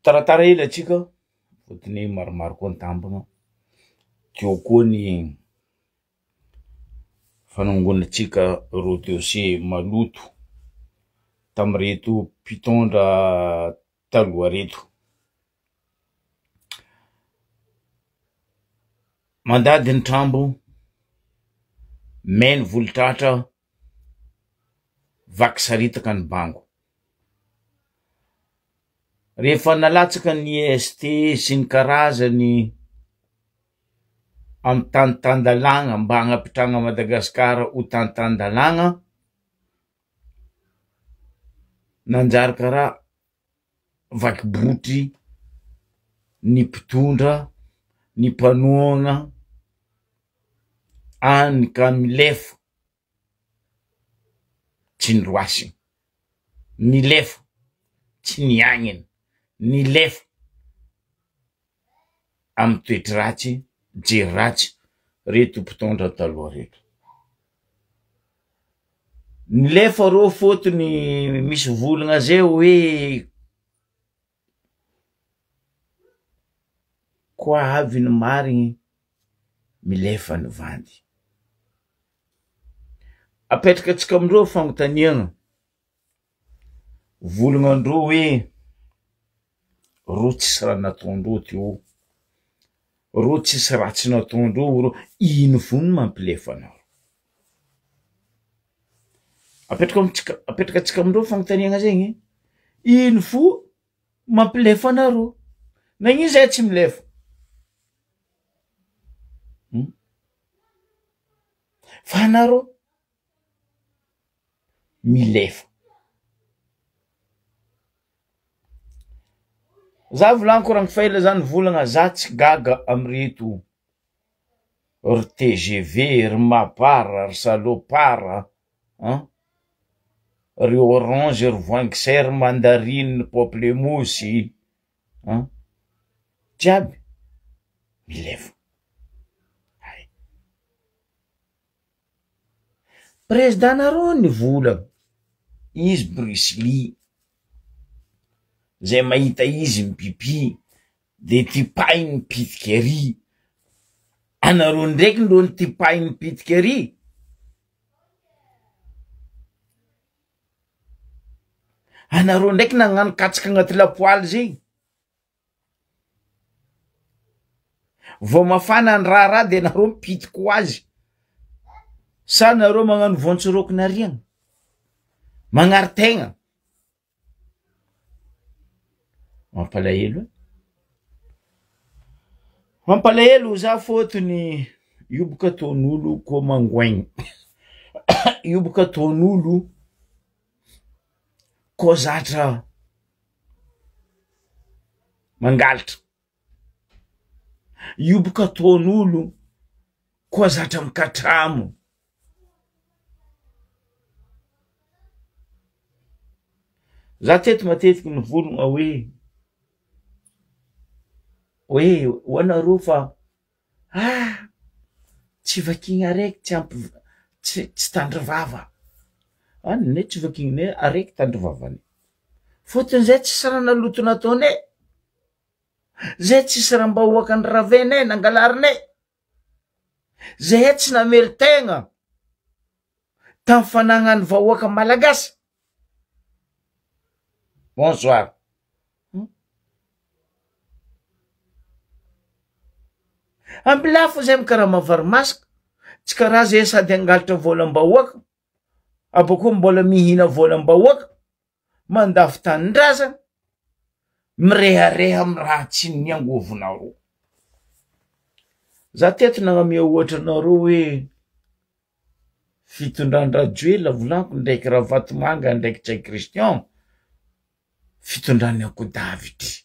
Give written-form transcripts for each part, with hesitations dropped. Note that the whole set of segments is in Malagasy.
Taratara ela atsika fotony maromaro koa ny tambagna, teo koa ny fanangonantsika reo dossier maloto tamireto mpitondra taloha reto. Mandady ny trambo, may ny volotratra, vaky saritaka ny bango. Rehefa nalatsaka ny IST sy ny karazany amy tany tan-dalàgna mba hagnapitrahana Madagasikara ho tany tan-dalàgna, nanjary karaha vaky botry ny mpitondra, ny mpanohagna, any ka milefa. Tsy niroasiny, nilefa, tsy niagnina, nilefa amy toetry ratsy, jery ratsy reto mpitondra taloha reto. Nilefa reo fôtony misy volagna zay hoe Koa avy ny marigny milefa ny vandy. Apetraka antsika amindreo fagnontaniagna, volagnandreo hoe rô tsisy raha nataondreo teo, rô tsisy raha tsy nataondreo rô, ino fo no mampilefa anareo? Apetraka amitsika apetraka antsika amindreo fagnontaniagna zegny, ino fo mampilefa anareo? Nagnino zahay tsy milefa? Hum fa anareo milefa. Za volagniko raha fa ela zany volagna za tsy gaga amireto ry tgv, ry mapar, ry salopard an, ry orange, ry voangisera, mandarine, pamplemousse an, jiaby milefa, hay. Président nareo nivolagna, izy Bruce Lee, zay mahita izy mipipi. De tipahiny mipitika ery, anareo ndraiky ndrô nitipahiny mipitika ery? Anareo ndraiky nagnano katsaka agnaty lapoaly zegny? Vao mafana ny raharaha de nareo mipitiky ho azy, sa nareo magnano voantsirôkinariagna, magnary tegna? Mampalahelo e! Mampalahelo za fôtony io boka ataon'olo koa mangoaigny, io boka ataon'olo koa zatra mangalatra, io boka ataon'olo koa zatra mikatramo. Za teto matetiky mivolagna hoe hoe ho anareo fa ah tsy vakigna araiky tsy ampy tsy tsy tandry vava, ah nenay tsy vakignay araiky tandry vavanay, fôtony zay tsisy raha naloto nataonay, zay tsisy raha mbahoaka niravenay nangalarinay. Zahay tsy namelo-tegna tamin'ny fanagnan'ny vahoaka malagasy. Bonsoir. Ambilafo zay mikarama vary masaka, tsy karaha zay sady hangalatra volam-bahoaka, abôkeo mbola mihina volam-bahoaka. mandafo tanindrazana, mirehareha amy raha tsy niangovinareo. Za teto nagnamia ohatra anareo hoe fitondran-dRajoelina volaniko ndraiky Ravatomanga ndraiky Ntsay Christian, fitondran'ny Ankodavitry.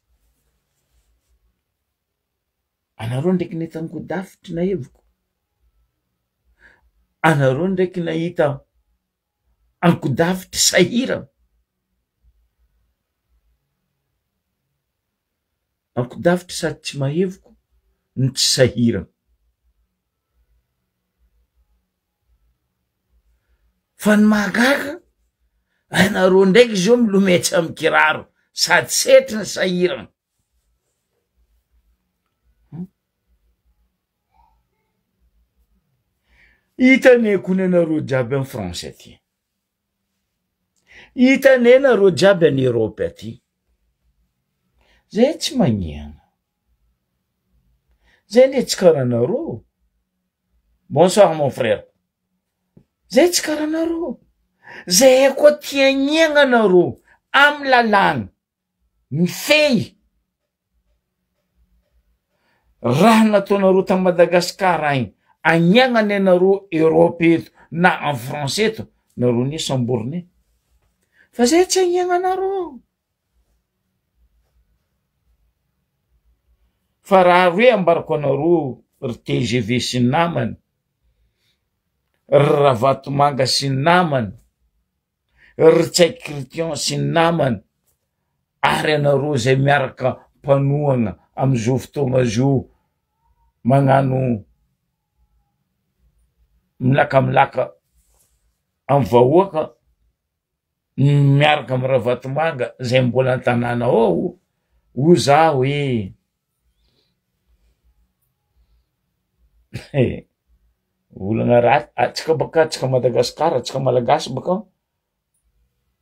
Anareo ndraiky nahita Ankodavitry na heviko? Anareo ndraiky nahita Ankodavitry sahirana, Ankodavitry sady tsy mahevoko no tsy sahirana. Fa ny mahagaga, anareo ndraiky zao milomay tsy amy kiraro sady setriny sahirana. Hitanay kony anareo jiaby en France aty. Hitanay nareo jiaby any Europe aty. Zay tsy magniagna. Zay anie tsy karaha anareo. Bonsoir mon frère. Zay tsy karaha anareo. Zahay koa tia agniagna anareo amy lalàgna mifehy raha nataonareo ta Madagascar agny, agniagnany anareo Europe eto na en France eto, nareo anie samborinay. Fa zay tsy agniagna anareo. Fa raha hoe ambarako anareo ry tgv sy ny namany, ry Ravatomanga sy ny namany, ry Ntsay Christian sy ny namany, ary anareo zay miaraka mpanohagna amizao fotoagna zao magnano milakamilaka amy vahoaka, miaraka amy Ravatomanga zay mbola an-tanàna ao, hoy za hoe Olana ratsy, atsika baka atsika Madagascar, atsika Malagasy baka,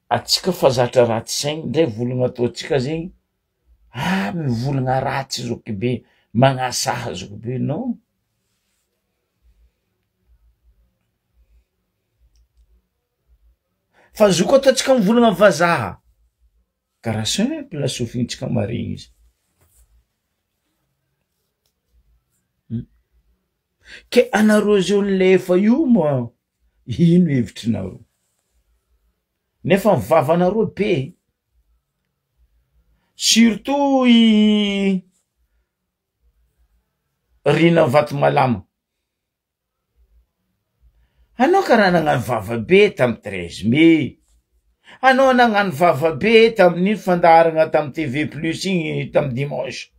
atsika fa zatra ratsy saigny ndray volagna ataontsika zegny, ah mivolagna ratsy zokibe, magnasaha zokibe, non. Fa zo koa ataontsika mivolagna vazaha, karaha simple sofintsika maregny izy. Ke anareo zao nilefa io moa ino hevitrinareo? Nefa ny vavanareo be e, surtout i Rina Vatomalama. Anao karaha nagnano vava be tamy 13 mai, anao nagnano vava be tamin'iny fandaharana tamy TV plus igny tamy dimanche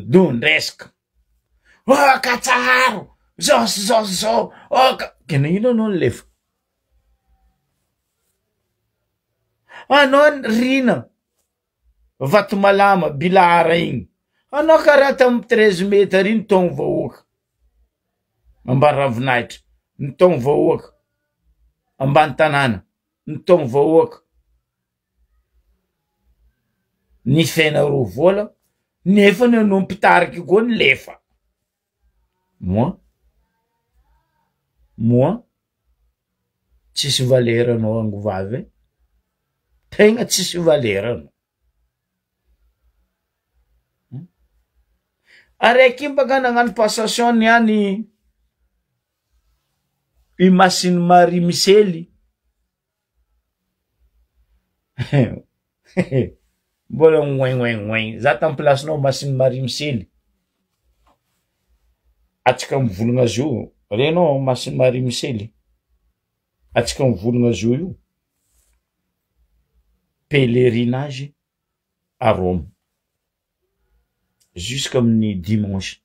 don-dresaka, oh katsaharo zao sy zao sy zao, oh ka, ke nagnino anao nilefa? Anao Rina Vatomalama Bilahara igny, anao karaha tamy 13 mai tary nitaogno vahoaka ambany ravinahitra, nitaogno vahoaka ambany tanàna, nitaogno vahoaka nifenareo vola nefa ny anao mpitariky koa nilefa. Moi, moi, tsisy valeur anao angovavy e, tegna tsisy valeur anao. Araiky iny baka nagnano passation niany i Masiny Marie Misely. Mbola oin oin oin, za tamy plasinao Masiny Marie Misely, atsika mivolagna zio, renao Masiny Marie Misely, atsika mivolagna zio io, pèlerinage à Rome jusqu'amin'ny dimanche,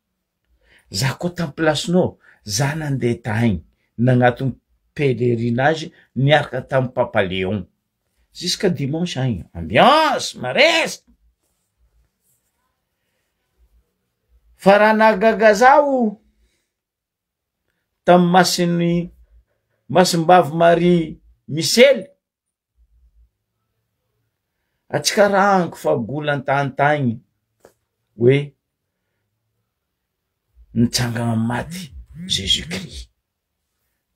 za koa tamy plasinao, za nandeha tagny nagnatony pèlerinage niaraka tamy Papa Léon jusqu'à dimanche agny, ambiance maresaka, fa raha nahagaga zaho tamy masiny masimbavy Marie Misely, atsika rahaniko fa gola an-tany tagny hoe nitsangana maty Jesus Christ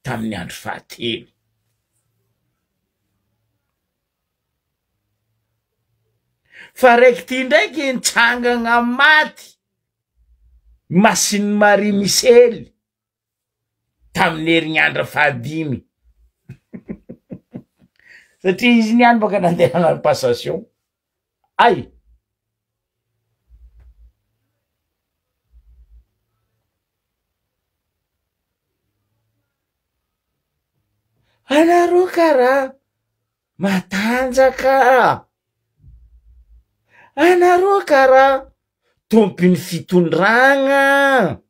tamin'ny andro fahatelo. Fa raiky ty ndraiky nitsangana maty Masin'i Marie Misely tamin'ny herignandro fahadimy satria izy niany baka nandeha nagnano passation ay. Anareo karaha matanjaka, anareo karaha tompin'ny fitondragna.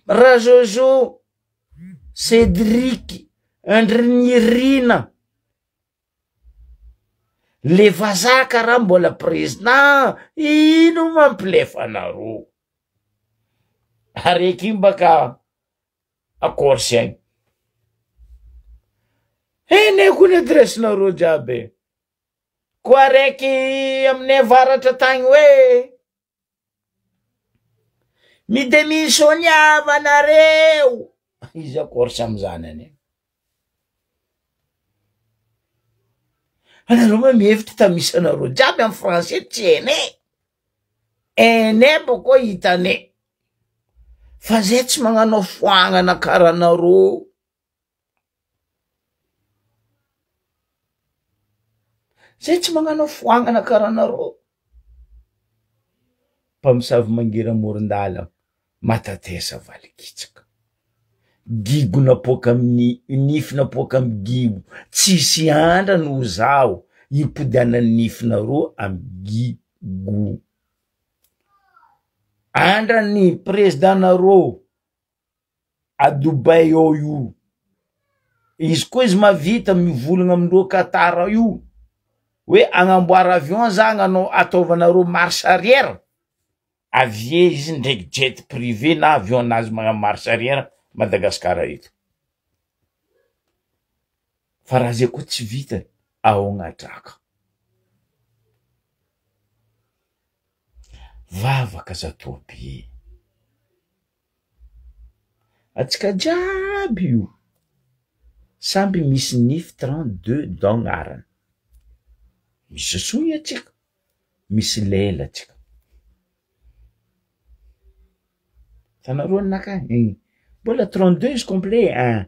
Razozo Cedric Andrinirina, le vazaha karaha mbola président, ino mampilefa anareo? Araiky iny baka a Corse agny. Hainay koa ny adresse-nareo jiaby e. Koa araiky aminay avaratra tagny hoe midemissioniava nareo. Izy a Corse amizany anie. Anareo ma mihevitra ta misy anareo jiaby amy français tsy hainay. Hainay bôko hitanay. Fa zay tsy magnano foagnana karaha anareo. Zay tsy magnano foagnana karaha anareo. Mpamosavy mangery amoron-dala, matatesa valikitsaka. Gigo napoaka amin'ny nify napoaka amy gigo, tsisy andra noho zaho himpodianan'ny nifinareo amy gigo. Andran'ny président-nareo a Dubaï ao io, izy koa izy mahavita mivolagna amindreo Qatar io hoe agnamboara avion za agnanao ataovanareo marche arrière, avy eo izy ndraiky jet privé na avion nazy magnano marche arrière Madagascar eto, fa raha zay koa tsy vita ahogna draka. Vavaka zatoby. Atsika jiaby io samby misy nify 32 dents gnarany, misy sosoa atsika, misy lela atsika, hitanareo ninakahy igny mbola 32 izy complet ein,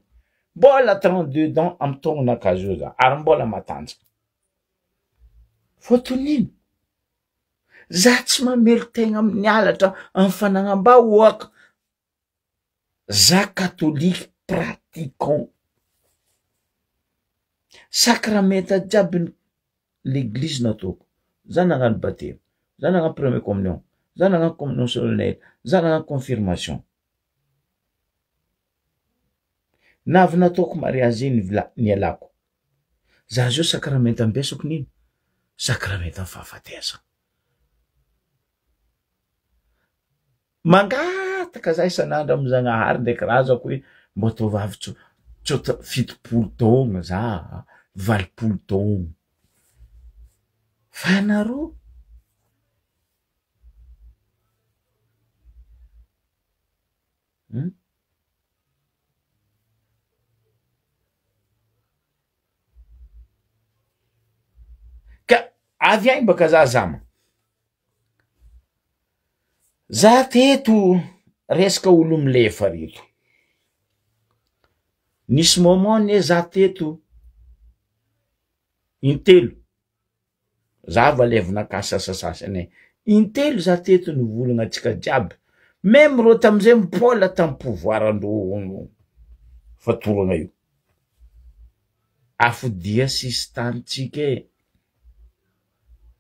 mbola 32 dents amy taognonakahy zao za ary mbola matanjaka, fôtony ino? Za tsy mamelo tegna amin'ny halatra amy fanagnam-bahoaka, za katôliky pratiquant, sakramenta jiaby ny l'eglizy nataoko, za nagnano batemy, za nagnano premier communion, za nagnano communion solennel, za nagnano confirmation, na avy nataoko mariazy iny vla- nialako, za zao sakramenta ambesako n'ino? Sakramentan'ny fahafatesana. Mangataka za isan'andro amy Zagnahary ndraiky razako hoe mba ataovy avy tso- tsota 70 taogno za, 80 taogno, fa anareo Hum. Ka avy agny baka za zama, za teto resaka olo milefa reto, nisy moment anie za teto intelo Za valevonakahy sasasasany e, intelo za teto nivolagna antsika jiaby, meme reo tamizay mbola tamy pouvoir ndreo fatorana io, afodia sisintany-tsika e,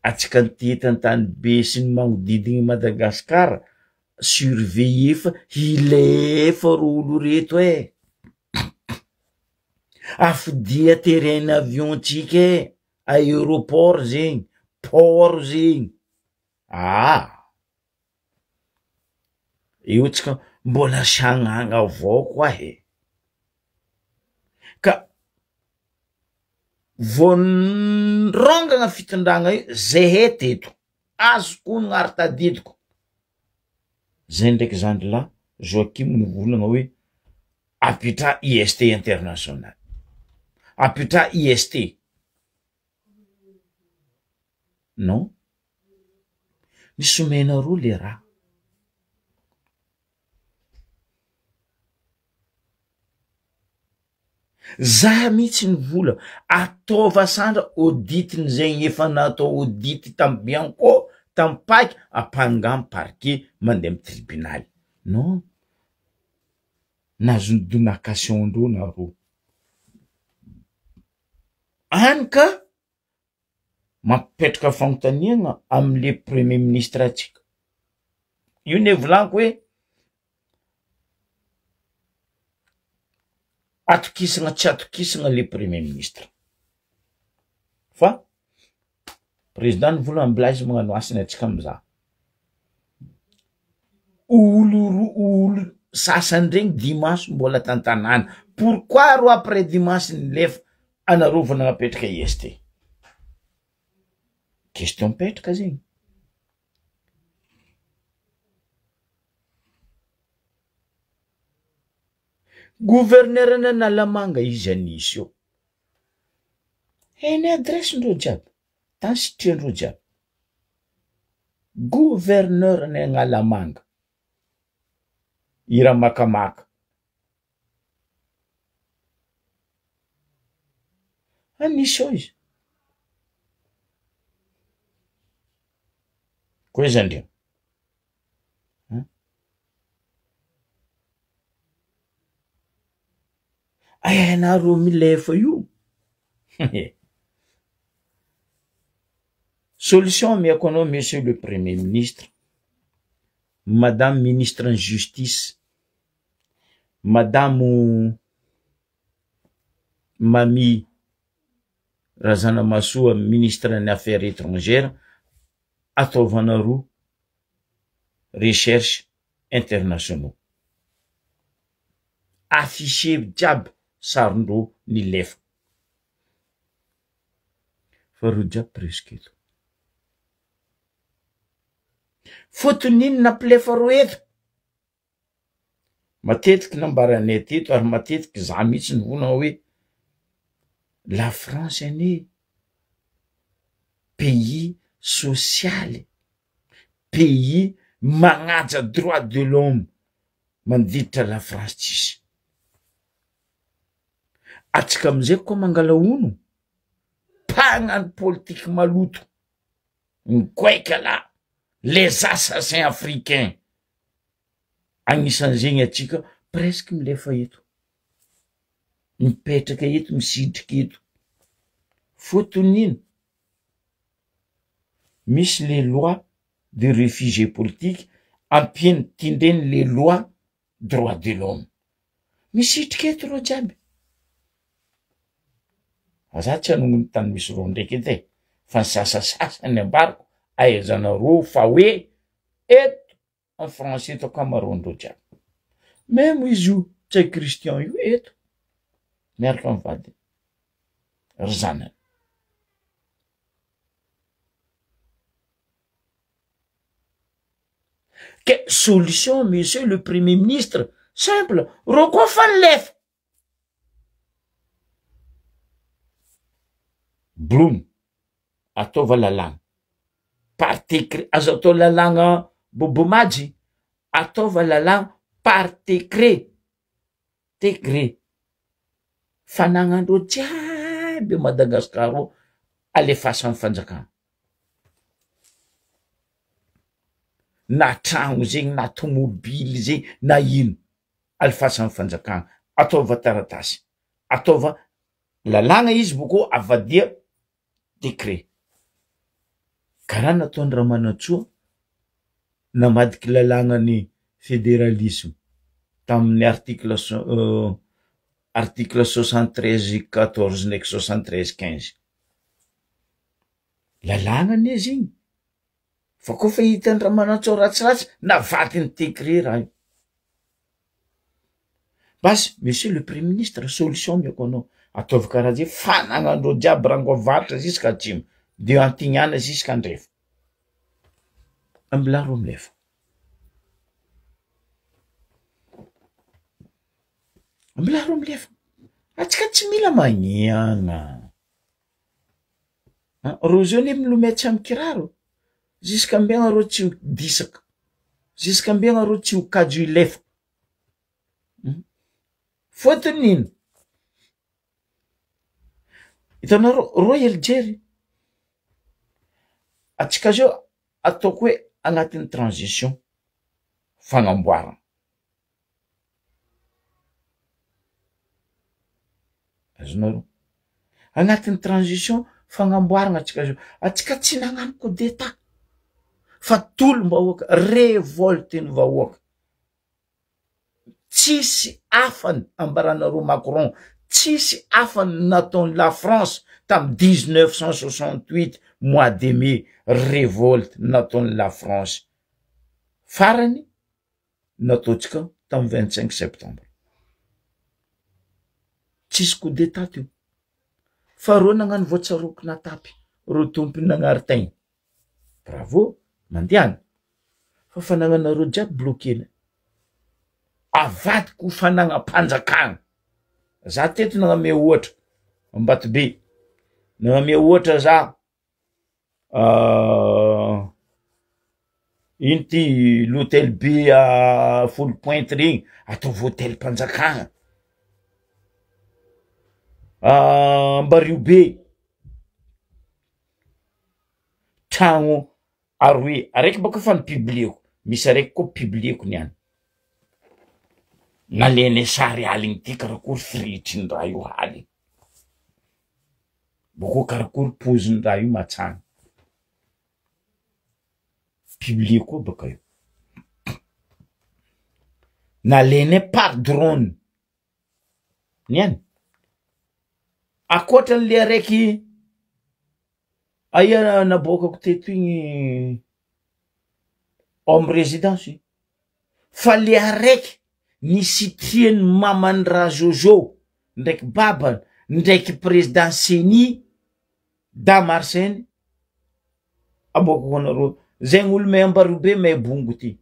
atsika teto antanibe sy ny magnodidigny Madagascar surveiller fa hilefa reo olo reto e, afodia terrain avion-tsika e. Aéroport zegny, port zegny, aa eo tsika mbola sagnagna avao koa he, ka vao nirongana fitondragna io zahay teto, azoko onogno ary tadidiko, zay ndraiky zandry lahy Joachim nivolagna hoe apetraha IST international, apetraha IST, non, misy omenareo le raha. Za mihitsy nivola, ataova sandra audit-ny zegny efa natao audit tamy bianco, tamy pac, ampangano parquet mandeha amy tribunaly, non. Nahazo ny donation-ndreo nareo. Any ka mampipetraka fanontaniana amle premier ministre atsika. Io ne volaniko hoe atokisana tsy atokisana le premier ministre. Fa président nivolagna mbola izy magnano asany atsika mizaha. Olo ro olo sasany regny dimanche mbola tantanàna pourquoi reo après dimanche nilefa anareo vao nanapetraka IST? Question mipetraka zegny. Gouverneur an'Analamanga izy anisy eo. Hainay adresse-ndreo jiaby, tany sitrihan-dreo jiaby. Gouverneur ny Analamanga, i Ramakamaka. Anisy ao izy. Koa iza ndreo? Hainareo milefa io. Solution amiako anao monsieur le premier ministre, madame ministre ny justice, madame Mamy Razanamahasoa ministre ny affaires étrangères, ataovanareo recherche internationaux. Afficher jiaby sarindreo nilefa. Fa reo jiaby presque eto. Fotony ino nampilefa reo eto? Matetiky nambaranay teto ary matetiky za mihitsy nivolagna hoe la France anie pays sosialy, pays magnaja droit de l'homme, mandiditra la France tsisy. Atsika amizay koa mangala ono, mpagnano politiky maloto, migoaika la les assassins africains. Agnisan'izegny atsika presque milefa eto, mipetraka eto, misitriky eto, fôtony ino? Misy le loi de refugié politique ampiany tindreny le loi droit de l'homme, misitriky eto reo jiaby, fa za tsy hanongony tany misy reo ndraiky edy e, fa ny sasasasany ambarako ahaizanareo fa hoe eto en français eto ankamaroandreo jiaby, meme izy io Ntsay Christian io eto miaraka amy vadiny ry zanany. Ke solution monsieur le premier ministre simple, reo koa fa nilefa. Bloom, ataova lalàgna, par décret, aza atao lalàgna bobomajy, ataova lalàgna par décret, décret, fanagnandreo jiaby à Madagascar ao alefasan'ny fanjakana, na tragno zegny na tomobily zegny na ino. Alefasan'ny fanjakana, ataova taratasy, ataova lalàna izy boko avadia décret. Karaha nataony Ramanantsoa namadiky lalàna ny fédéralisme tamin'ny article article 73 14 ndraiky 73 15. Lalàna anie izy igny. Fa koa fa hitan'i Ramanantsoa ratsiratsy navadiny décret raha io. Basy monsieur le premier ministre solution omeko anao ataovy karaha zay fanagnandreo jiaby rango avaratra jusqu'à atsimo de antignana jusqu'à andrefa. Ambilaro milefa. Ambilaro milefa. Atsika tsy mila magniagna. Reo zao anie milomay tsy amy kiraro, jusqu'à reo tsy ho disaka, jusqu'à reo tsy ho kajo hilefa. Fôtony ino? Hitanareo reo hely jery, atsika zao ataoko hoe agnatin'ny transition fagnamboarana. Azonareo? Agnatin'ny transition fagnamboarana atsika zao, atsika tsy nagnano coup d'etat fa tolom-bahoaka, revolte ny vahoaka. Tsisy afany ambaranareo Macron, tsisy afany nataon'i la France tamy 1968 mois de mai, revolte nataon'i la France. Farany. nataontsika tamy 25 septembre. Tsisy coup d'état teo. Fa reo nagnano voatsaroko natapy, reo tompony nagnary tegna. Bravo, mandehana. Fa fanagnanareo jiaby bloquena. Avadiko ho fanagnam-panjakana. Za teto nagname ohatra, Ambatobe, nagname ohatra za, ino ty l'hôtel be Foulpointe regny, ataovy hôtelim-panjakana. Ambariobe, tragno aroe, araiky bôka efa nipublieko, misy araiky koa publieko niany. Nalainay sary aligny ty karakory firehitry ny raha io aligny, bôkô karakory pôzin'ny raha io matsagny, publie koa baka io. Nalainay par drone niany, akoatran'le araiky aia naboakako teto igny home résidence fa le araiky nisitrian'ny maman'i Rajojo ndraiky babany ndraiky président CENI Damarseny aboakako anareo zegny olo may Ambariobe may bongo ty.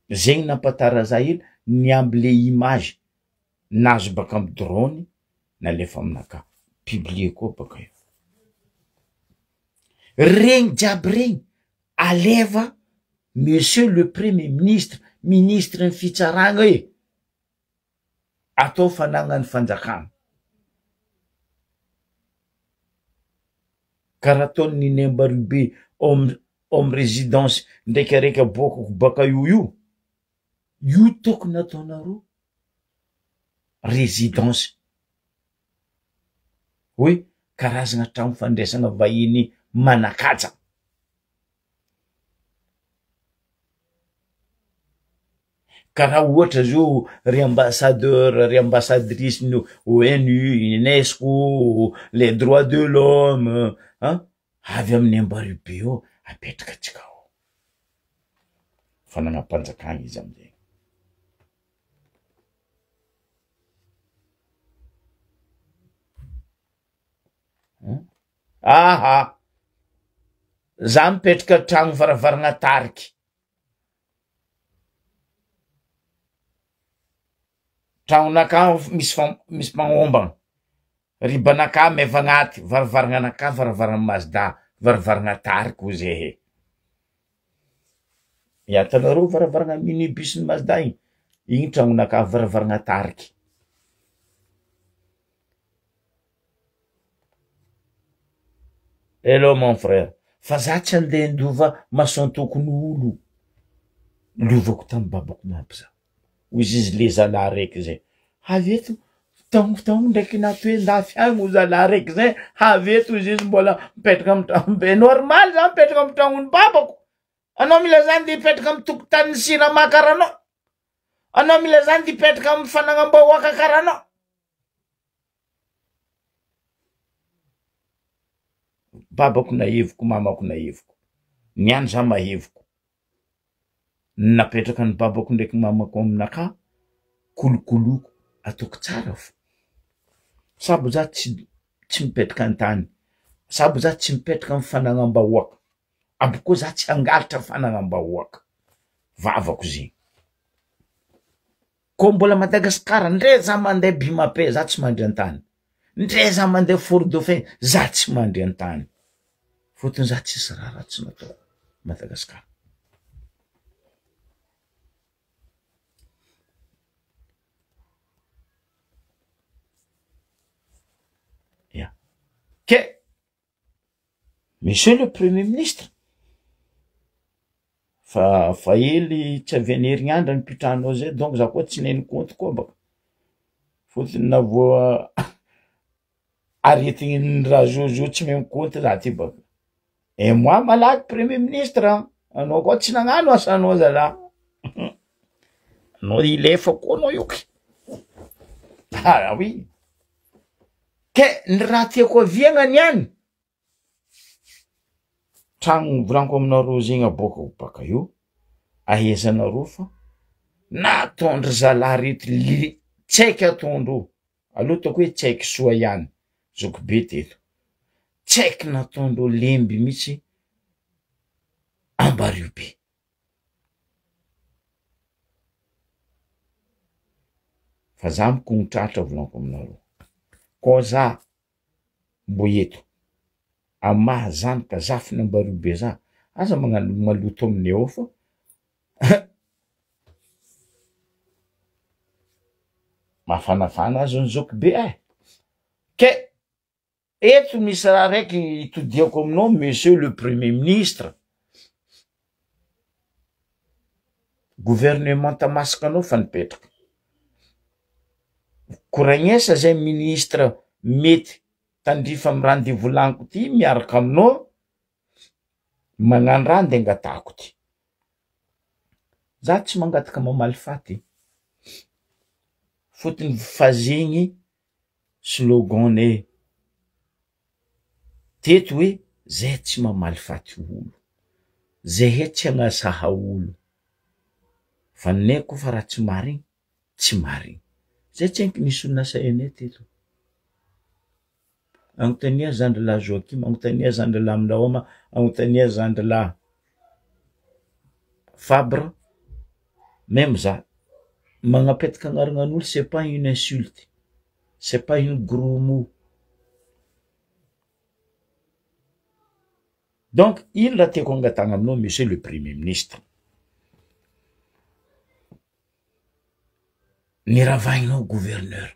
Zegny nampatara za hely niamby le image nahazo baka amy drone nalefa aminakahy publie koa baka io. Regny jiaby regny aleva monsieur le premier ministre, ministre ny fitsaragna e, atao fanagnan'ny fanjakana. Karaha ataon'ny Neny Ambariobe home home résidence ndraiky araiky aboakako baka io io, io tokony ataonareo résidence hoe karazagna tragno fandraisana vahiny manakaja. Karaha ohatra zao ry ambassadeur, ry ambassadrice ny ONU, UNESCO, les droits de l'homme, an, avy amin'ny Ambariobe eo apetraka atsika ao. Fanagnam-panjakana izy amizay. Aha, za mipetraka tragno varavarana tariky. Tragnonakahy misy fa- misy mpagnombana, ribanakahy meva agnaty, varavarananakahy varavarana Mazda, varavarana tariky hoy zahay. Hiatanareo varavarana minibus ny Mazda igny, igny tragnonakahy varavarana tariky. Hello mon frère, fa za tsy andeha handova mason-tokon'olo, lovako tamy babako mampy za, hozy izy le zalahy raiky zay, avy eto taogno ndraiky natoe ndafy agny ho zalahy raiky zay, avy eto hozy izy mbola mipetraka amy tragnobe, normal za mipetraka amy tragnon'ny babako, anao mila za ndeha hipetraka amy tokotanin'ny sirama karaha anao, anao mila za ndeha hipetraka amy fanagnam-bahoaka karaha anao. Babako nahevoko, mamako nahevoko, niany za mahevoko, napetraka ny babako ndraiky mamako aminakahy, kolokoloko ataoko tsara fo, sabo za tsy tsy mipetraka an-tany, sabo za tsy mipetraka amy fanagnam-bahoaka, aby koa za tsy hangalatra fanagnam-bahoaka, vavako zegny. Koa mbola Madagasikara ndre za mandeha Bimapé za tsy mandry an-tany, ndre za mandeha Fort Dauphin za tsy mandry an-tany, fôtony za tsisy raha ratsy nataoko Madagasikara. Ya, ke Monsieur le premier ministre, fa fa hely tsy avy any herignandro nipitranao zay donc za koa tsy neny compte koa baka, fôtony navoa aretigny razozo tsy mahay mikaonty za ty baka, un mois malaky premier ministre an, anao koa tsy nagnano asanao zalah, anao hilefa koa anao io ke, ah oui. Ke ny raha tiako aviagna niany. Tragno volaniko aminareo zegny aboakako baka eo, ahaizanareo fa nataondry zalahy reto li tsy haiky ataondreo, aleo ataoko hoe tsy haiky soa ihany, zokibe teto, tsy haiky nataondreo lemby mihitsy Ambario be. Fa za mikogno tratra volaniko aminareo, kô za mbo eto amy maha zanaka zafiny Ambario be za, aza magnano maloto aminay ao fa mafanafana aza ny zokibe eh, ke eto misy raha raiky itodiako aminao monsieur le premier ministre, gouvernemanta masaka anao fa nipetraka, koragnesa zay ministre mety tandrify amy raha ndeha volagniko ty miaraka aminao, magnano raha nde angatahako ty, za tsy mangataka mamaly faty, fôtony fa zegny slogan-nay teto hoe zay tsy mamaly faty olo, zahay tsy agnasaha olo, fa ninay koa fa raha tsy marigny tsy marigny, zay tsy haiko nisy olo nasainay teto, agnontania zandry lahy Joachim, agnontania zandry lahy Milaoma, agnontania zandry lahy Fabre, meme za, magnapetaka agnaranan'olo c'est pas une insulte, c'est pas une gros mot. Donc ino raha tiako angatahana aminao monsieur le premier ministre, ny ravahinao gouverneur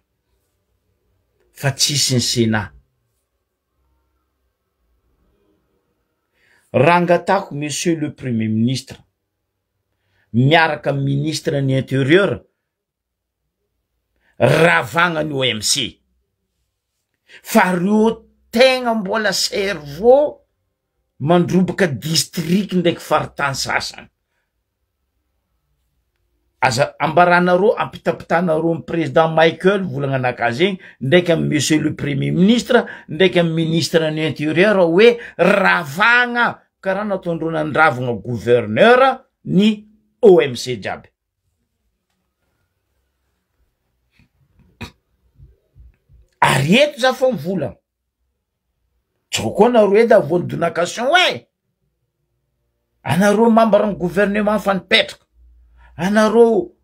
fa tsisy ny sénat, raha angatahako monsieur le premier ministre miaraka amy ministre ny intérieur ravagna ny OMC fa reo tegna mbola cerveau mandroboka district ndraiky faritany sasany, aza ambaranareo ampitapitanareo amy président Michael volagnanakahy zegny ndraiky amy monsieur le premier ministre ndraiky amy ministre ny intérieur hoe ravagna karaha nataondreo nandravagna gouverneur ny OMC jiaby. Ary eto za fa mivolagna, tsao koa nareo edy avoan'ny donation e, anareo membre ny gouvernement fa nipetraka, anareo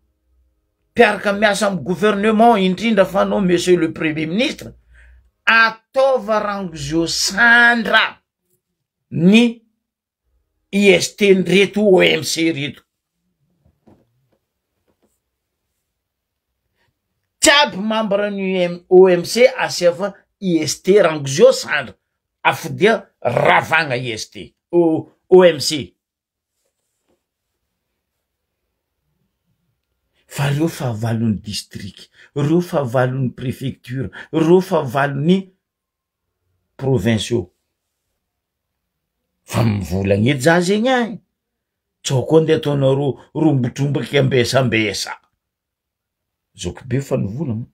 mpiaraka miasa amy gouvernement indrindra fa anao monsieur le premier ministre, ataova rangozio sandra ny IST nreto OMC reto. Tsy aby membre ny OMC asiava IST rangozio sandra afodia ravagna IST OMC. Fa reo fahavalon'ny district, reo fahavalon'ny préfecture, reo fahavalon'ny provinciaux. Fa mivolagna edy za zegny ein, tsao koa nde ataonareo rombodromboky ambesambesa, zokibe fa nivolagna.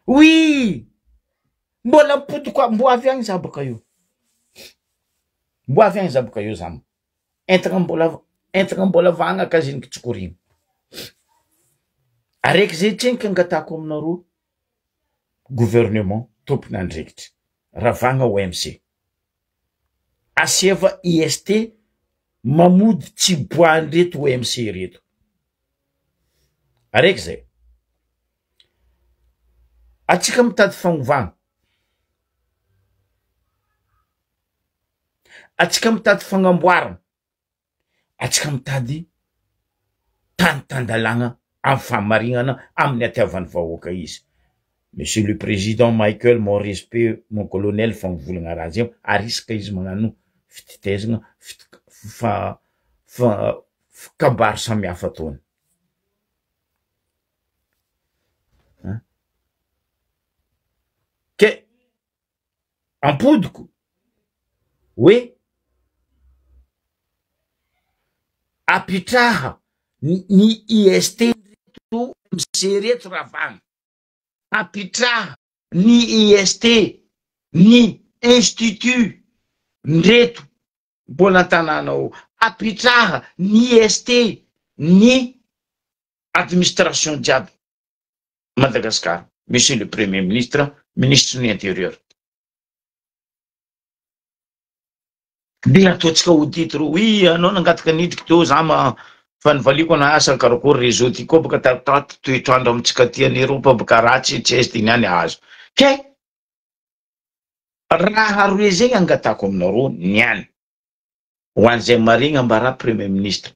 Oui! Mbola mipody koa, mbo avy agny za bôka io, mbo avy agny za bôka io za, entagna mbola entagna mbola vahagna ka zegny tsy korigny, araiky zay tsenky angatahako aminareo gouvernement tompon'andraikitry, ravagna OMC, asiava IST mamody tsy boahan'ireto OMC reto, araiky zay, atsika mitady fagnovana, atsika mitady fagnamboarana, atsika mitady tany tan-dalàgna amy fahamarignana amin'ny hatiavan'ny vahoaka izy. Monsieur le président Michael, mon respect, mon colonel fa mivolagna raha zegny, ary isaka izy magnano fititezagna, fit- fa- fa- kabary samihafa ataony. Ke ampodiko hoe apitraha ny IST reto MC reto ravagna, apitraha. Ny IST, ny institut ndreto mbola an-tanàna ao, apitraha ny IST, ny administration jiaby Madagascar, Monsieur le Premier ministre, ministre ny intérieur. Dia ataontsika audit reo, oui anao nangataka nidriky teo za ma fa nivaliako ana asa karakory réseau ty koa baka tato toetrandro amintsika aty any Europe baka ratsy tsy aiza ty niany ahazo ke raha roe zegny angatako aminareo niany ho an'izay marigny ambara premier ministre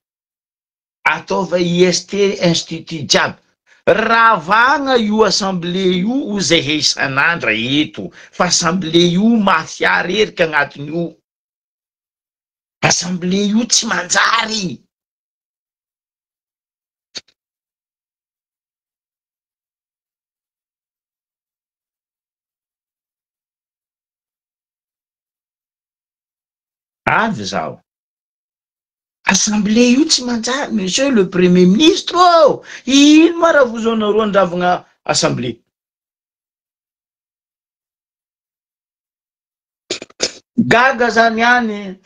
ataova IST institut jiaby ravagna io assemblée io o zahay isan'andra eto fa assemblée io mafia rerika agnatiny io assemblée io tsy manjary. Avy zaho. Assemblée io tsy manjary monsieur le premier ministre ô! Ino ma raha vozoanareo andravagna assemblée? Gaga za niany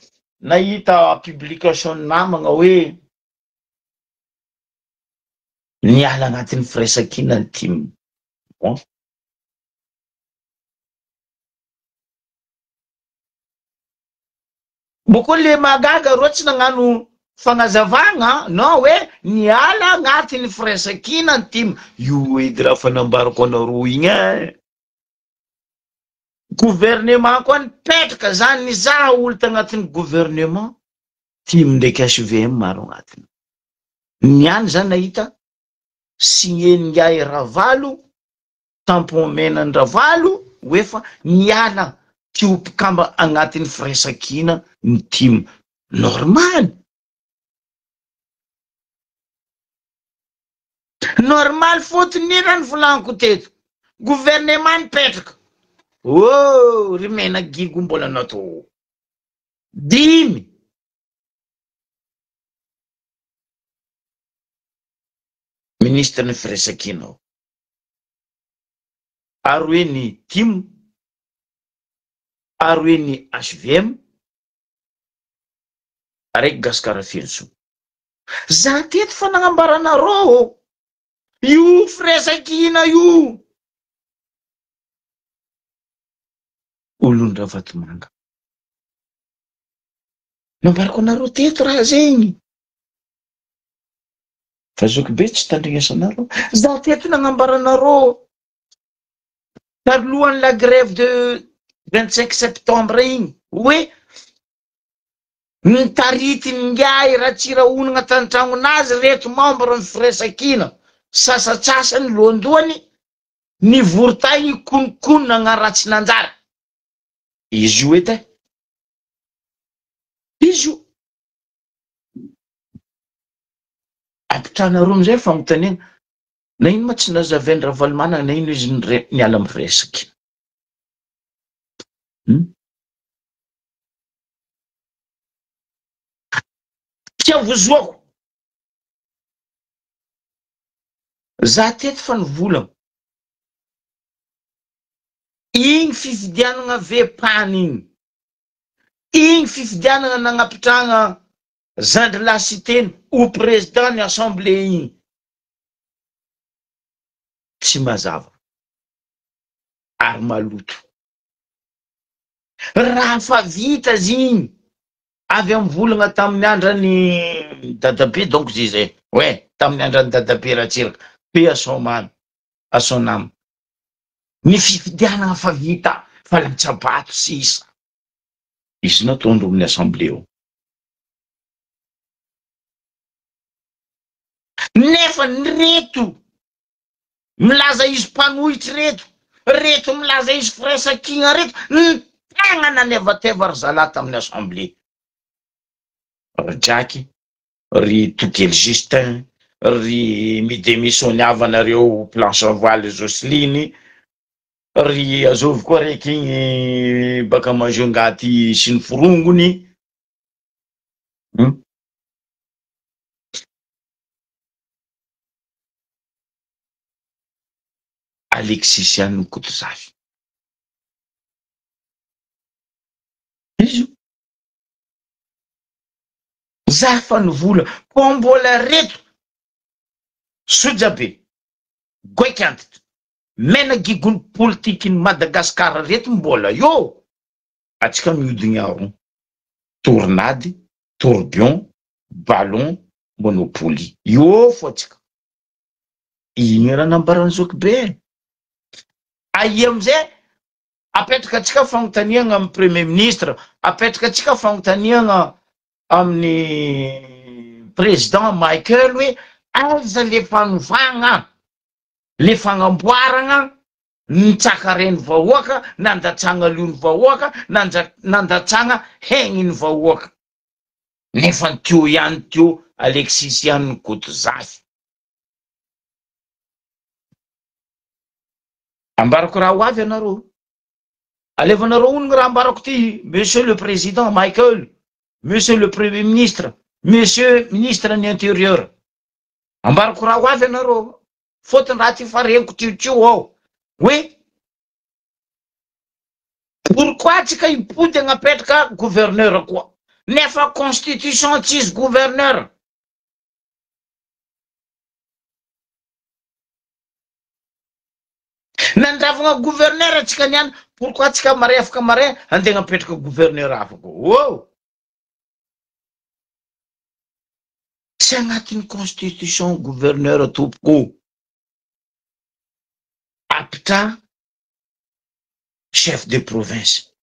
nahita publication ny namagna hoe niala agnatin'ny firaisankina ny tim. Bon. Boko le mahagaga reo tsy nagnano fagnazavagna non hoe niala agnatin'ny firaisankina ny tim, io edy raha fa nambarako anareo igny eh. Gouvernement koa nipetraka zany nizaha olo tagnatin'ny gouvernement tim ndraiky HVM maro agnatiny. Niany zany nahita signé-n'ingahy Ravalo tampon mena an-dRavalo ho efa niala tsy ho mpikamba agnatin'ny firaisankina ny tim. Normal. Normal fotony iny raha novolaniko teto. Gouvernement nipetraka. Oh ry mena gigo mbola natao. Dimy. Ministre ny firaisankina ao. Ary hoe ny tim, ary hoe ny HVM, araiky Gasikara Fenosoa. Za teto fa nagnambara anareo io firaisankina io. Olon-dRavatomanga. Nambarako anareo teto raha zegny. Fa zoky be tsy tandrignesanareo. Za teto nagnambara anareo talohan'ny la grève de 25 septembre igny hoe nitaritin'ingahy Ratsirahonagna tan-tragnonazy reto membre ny firaisankina sasatsasany lohandohany nivory tay nikononkonona agnaratsy nanjary izy io edy e izy io. Ampitranareo amizay fagnontaniana, na ino ma tsy nazavainy Ravalomanana na ino izy niala am resaky. Hum. Tsy avozoako. Za teto fa nivolagna. Igny fifidianagna VPAN igny. Igny fifidianagna nagnapitragna Zandry lahy Siteny ho président ny assemblée igny. Tsy mazava ary maloto. Raha fa vita izy igny avy am volagna tamin'ny andrany dadabe donc izy zay ouais tamin'ny andrany dadabe Ratsiraka paix à son âme à son âme ny fifidianagna fa vita fa latsabato sisa izy nataondreo amin'ny assemblée ao. Nefa ny reto milaza izy mpanohitra reto, reto milaza izy firaisankina reto, ny tegna nanevateva ry zalahy tamin'ny assemblée. Ry Jacky, ry Tokely Justin, ry midemissioniava nareo planche à voile Jocelyne, ry azovy koa reky igny baka Majunga aty sy ny forongony. Hum. Alexis ihany no Kotozafy. Za fa nivola koa mbola reto soja be, goaika antitra, mena gigony politikin'i Madagascar reto mbola eo, atsika mihodigny aron, tornade, tourbillon, ballon, monopoly eo fo atsika. Igny raha nambaran'i zokibe e. Aia amizay Apetraka antsika fagnontaniagna amin'ny premier ministre, apetraka antsika fagnontaniagna amin'ny président Michael hoe aiza le fanovagna, le fagnamboaragna nitsakaren'ny vahoaka, nandatsagna lion'ny vahoaka, nandatsagna hegniny vahoaka. Nefa ny teo ihany teo Alexis ihany ny Kotozafy. Ambarako raha ho avy anareo. Alevanareo hono ny raha ambarako ty, Monsieur le Président Michael, Monsieur le Premier Ministre, Monsieur Ministre ny Intérieur. Ambarako raha ho avy anareo. Fôtony raha ty fa reniko tiotio ao. Hoe pourquoi tsika hipody agnapetraka gouverneur koa? Nefa constitution tsisy gouverneur. Nandravagna gouverneur atsika niany, pourquoi atsika marais afaka marais andeha agnapetraka gouverneur hafa koa? Oh! Tsy agnatin'ny constitution gouverneur tompoko. Apitraha chef de province,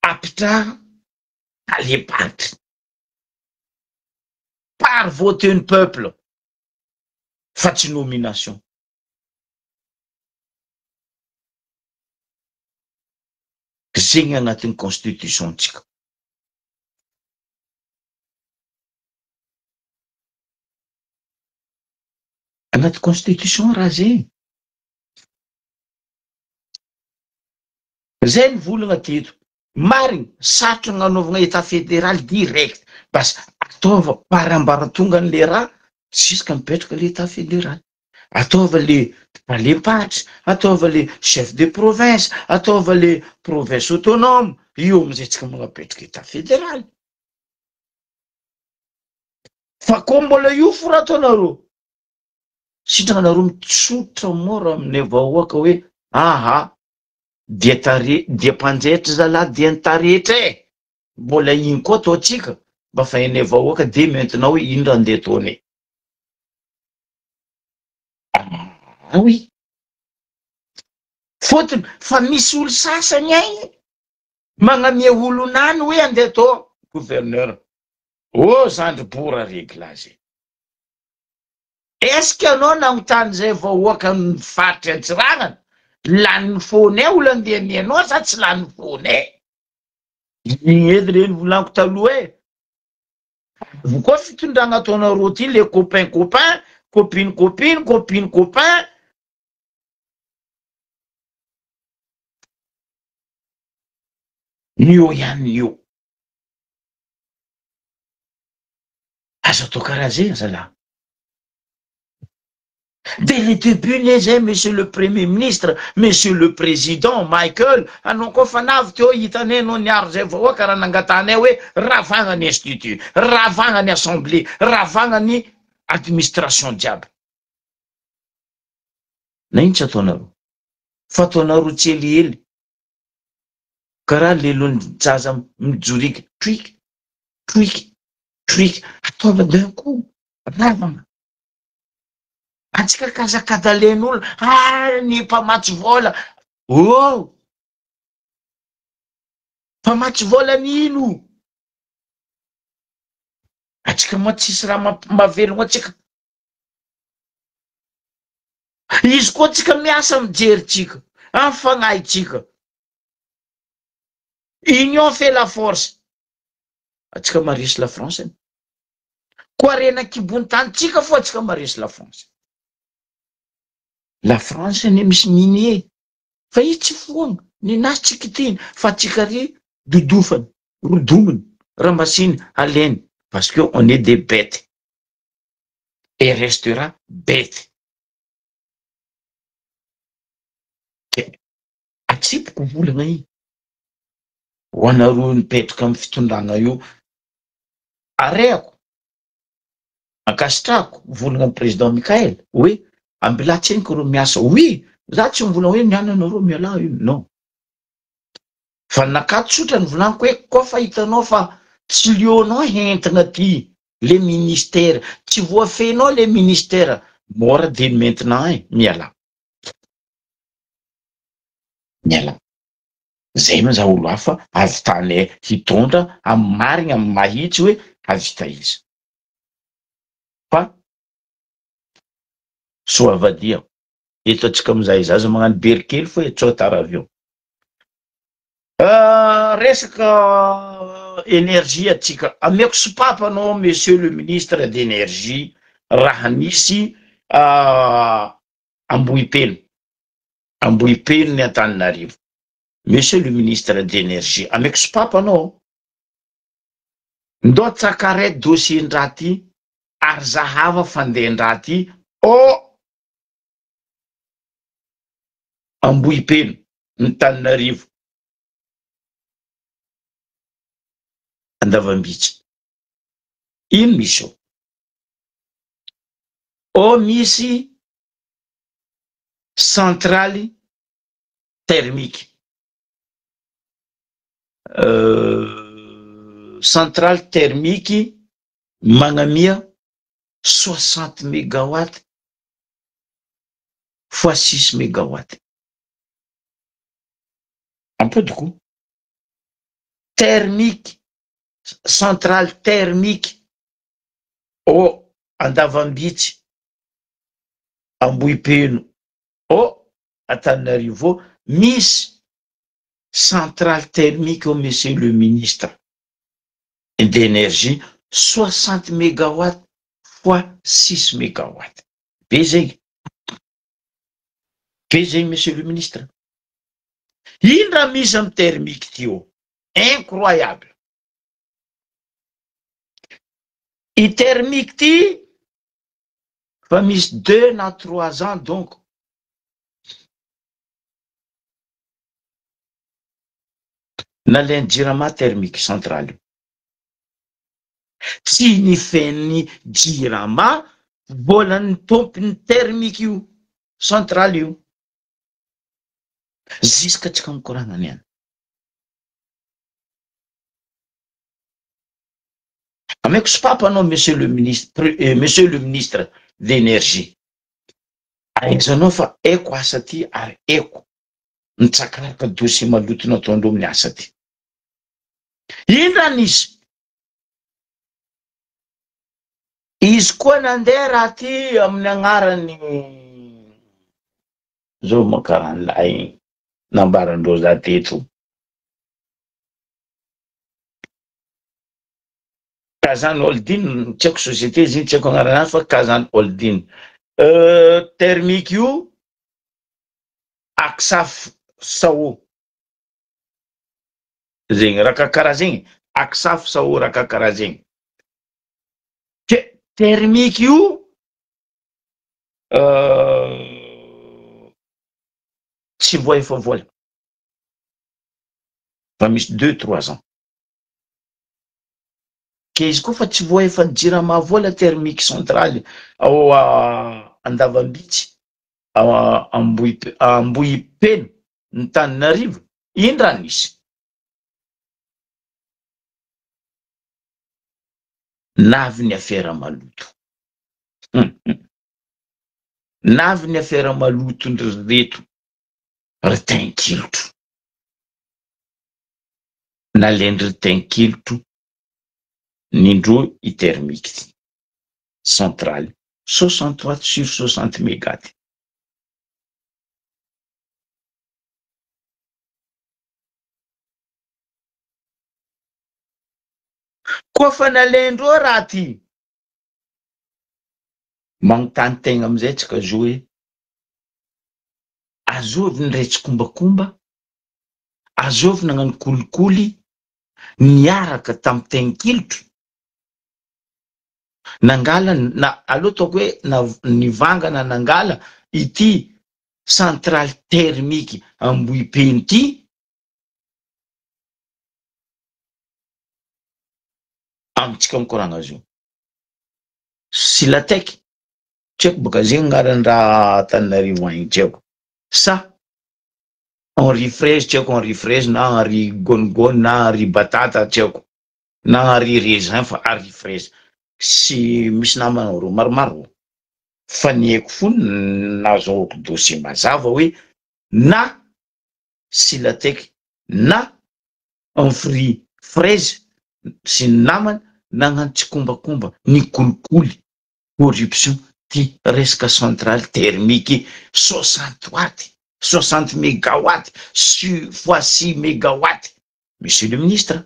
apitraha tale-paritry par vote ny peuple fa tsy nomination. Zegny agnatin'ny constitution ntsika. Anaty constitution raha zegny. Zay ny volagna teto. Marigny, sarotro agnanaovagna etat federal direct. Bas ataova par ambaratongany le raha jusque mipetraka le etat federal. Ataova le talem-paritry, ataova le chef de province, ataova le province autonome, io amizay tsika magnapetraka etat federal. Fa koa mbola io fo raha ataonareo, sitraka nareo mitsotra mora aminay vahoaka hoe aha dia tare dia mpanjaitra zalahy dia nitaretra e! Mbola iny koa ataontsika mba fa hainay vahoaka de maintenant hoe ino raha andeha ataonay. Ah oui! Fôtony fa misy olo sasany agny magnamia olonany hoe andeha atao gouverneur. Oh zandry bora reglage e! Est ce que anao nagnontany zay vahoaka ny faritry Antsiranana, lanin'ny fone olo andeha amianao sa tsy lanin'ny fone? Igny edy re nivolaniko taloha e! Avy koa fitondragna ataonareo ty le copain copain, copine copine, copine copain. Ny eo ihany ny eo. Aza atao karaha zegny zalahy. Dès le début ne zay monsieur le premier ministre, monsieur le président Michael, anao koa fa navy teo hitanay anao niaro zay vahoaka raha nangatahanay hoe ravagna ny institut, ravagna ny assemblée, ravagna ny administration jiaby. Na ino tsy ataonareo fa ataonareo tsihelihely karaha lelon-jaza mijoriaka troika, troika, troika, ataovy d'un coup ravagna. Antsika kazakadalen'olona, ah ny mpamatsy vola, oh! Mpamatsy vola ny ino? Antsika moa tsisy raha mahavelogno antsika. Izy koa antsika miasa mijery tsika, amin'ny fagnahintsika. Union fait la force. Antsika maharesy la France. Koa harena an-kibon'ny tanintsika fo antsika maharesy la France. La France anie misy minier fa izy tsy foagna, nenazy tsy kitihiny fa antsika ary dodofany, rodominy, ramasiny, alainy parce que on est des bêtes et restera bête. Ke atsipiko volagna igny ho anareo mipetraka amin'ny fitondragna io arehako. Ankasitrahako volagna ny président Mickaël hoe ambilatseniky reo miasa oui za tsy mivolagna hoe niany anareo mialà io non fa naka tsotra ny volaniko hoe koa fa hitanao fa tsy leonao hentina ty le ministère tsy voafehinao le ministère mora de maintenant e mialà mialà zay ma za olo hafa avitanay hitondra amy marigna amy mahitsy hoe havita izy fa soavadia eto atsika amizay zaza magnano berikely fo e tsao tara avy eo resaka énergie atsika ameko sopapa anao monsieur le ministre d'énergie raha nisy Ambohipeno Ambohipeno ny Antananarivo monsieur le ministre d'énergie ameko sopapa anao ndao tsakare dossier ndraha ty ary zahava fandehandraha ty oh Ambohipeno Antananarivo Andavambitsy ino misy eo oh misy centrale thermique centrale thermique magnamia 60 mégawatt fois 6 mégawatt ampodiko thermique centrale thermique oh Andavambitsy Ambohipeno oh Antananarivo misy centrale thermique oh monsieur le ministre d'énergie 60 mégawatt fois 6 mégawatt be zegny be zegny monsieur le ministre ino raha misy amy thermique ty ô incroyable i thermique ty fa misy 2 na 3 ans donc nalainy Jirama thermique centrale io tsy nifen'ny Jirama volan'ny tompony thermique io centrale io jusqu'à tsika mikoragna niany ameko sopapa anao monsieur le ministre monsieur le ministre d'énergie ahaizanao fa haiko asa ty ary haiko mitsakaraka dossier maloto nataondreo amin'ny asa ty ino raha nisy izy koa nandeha raha ty amin'ny agnarany zao makarany lahy nambarandreo za teto Kazan Holding tsy haiko société izy iny tsy haiko agnarana azy fa Kazan Holding thermique io Aksaf Sao zegny raha karaha zegny Aksaf Sao raha karaha zegny ke thermique io tsy voaefa vola fa misy 2 3 ans ke izy koa fa tsy voaefa Jirama vola thermique centrale ao Andavambitsy Ambohipeno ny Tananarivo ino raha nisy navy ny affaire maloto navy ny affaire maloto ndry reto ry tainkilotro nalendry tainkilotro nindroa i thermique ty centrale 60 watts sur 60 méga ty koa fa nalendreo raha ty magnontany tegna amizay tsika zo hoe azovy ny ray tsikombakomba azovy nagnano kolikoly niaraka tamy tainkilotro nangala na aloha ataoko hoe na nivangana nangala ity centrale thermique Ambohipeno ty amitsika mikoragna azy io. Silatech, tsy haiko baka zegny agnaran'ny raha Antananarivo agny tsy haiko, sa Henri Fraise tsy haiko Henri Fraise na Henri Gonigony na Henri Batata tsy haiko na Henri Raisin fa Henri Fraise sy misy namana reo maromaro fa ny haiko fony nazahoako dossier mazava hoe na Silatech na Henri Fraise sy ny namany nagnano tsikombakomba nikolikoly corruption ty resaka centrale thermique 60 watt 60 megawatt su fois 6 megawatt monsieur le ministre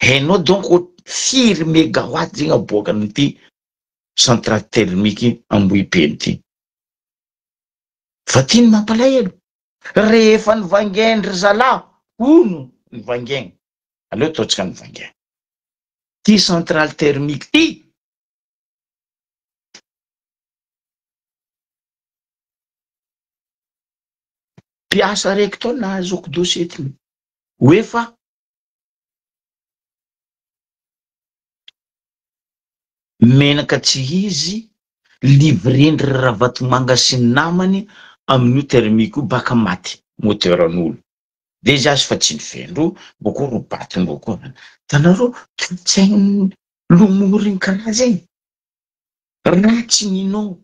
hainao donc firy megawatt zegny aboakan'ity centrale thermique Ambohipeno ty fa ty ny mampalahelo rehefa nivangain-dry zalahy hono nivangaigna aleo ataontsika nivangaigna ty centrale thermique ty mpiasa araiky tao nahazoako dossier ty hoe fa menaka tsy izy livrendry Ravatomanga sy ny namany amin'io thermique io baka maty moteur an'olo de izy azy fa tsy nifendro boko ro batindreo koa tanareo toetsainy lomoriny karaha zegny ratsy ninao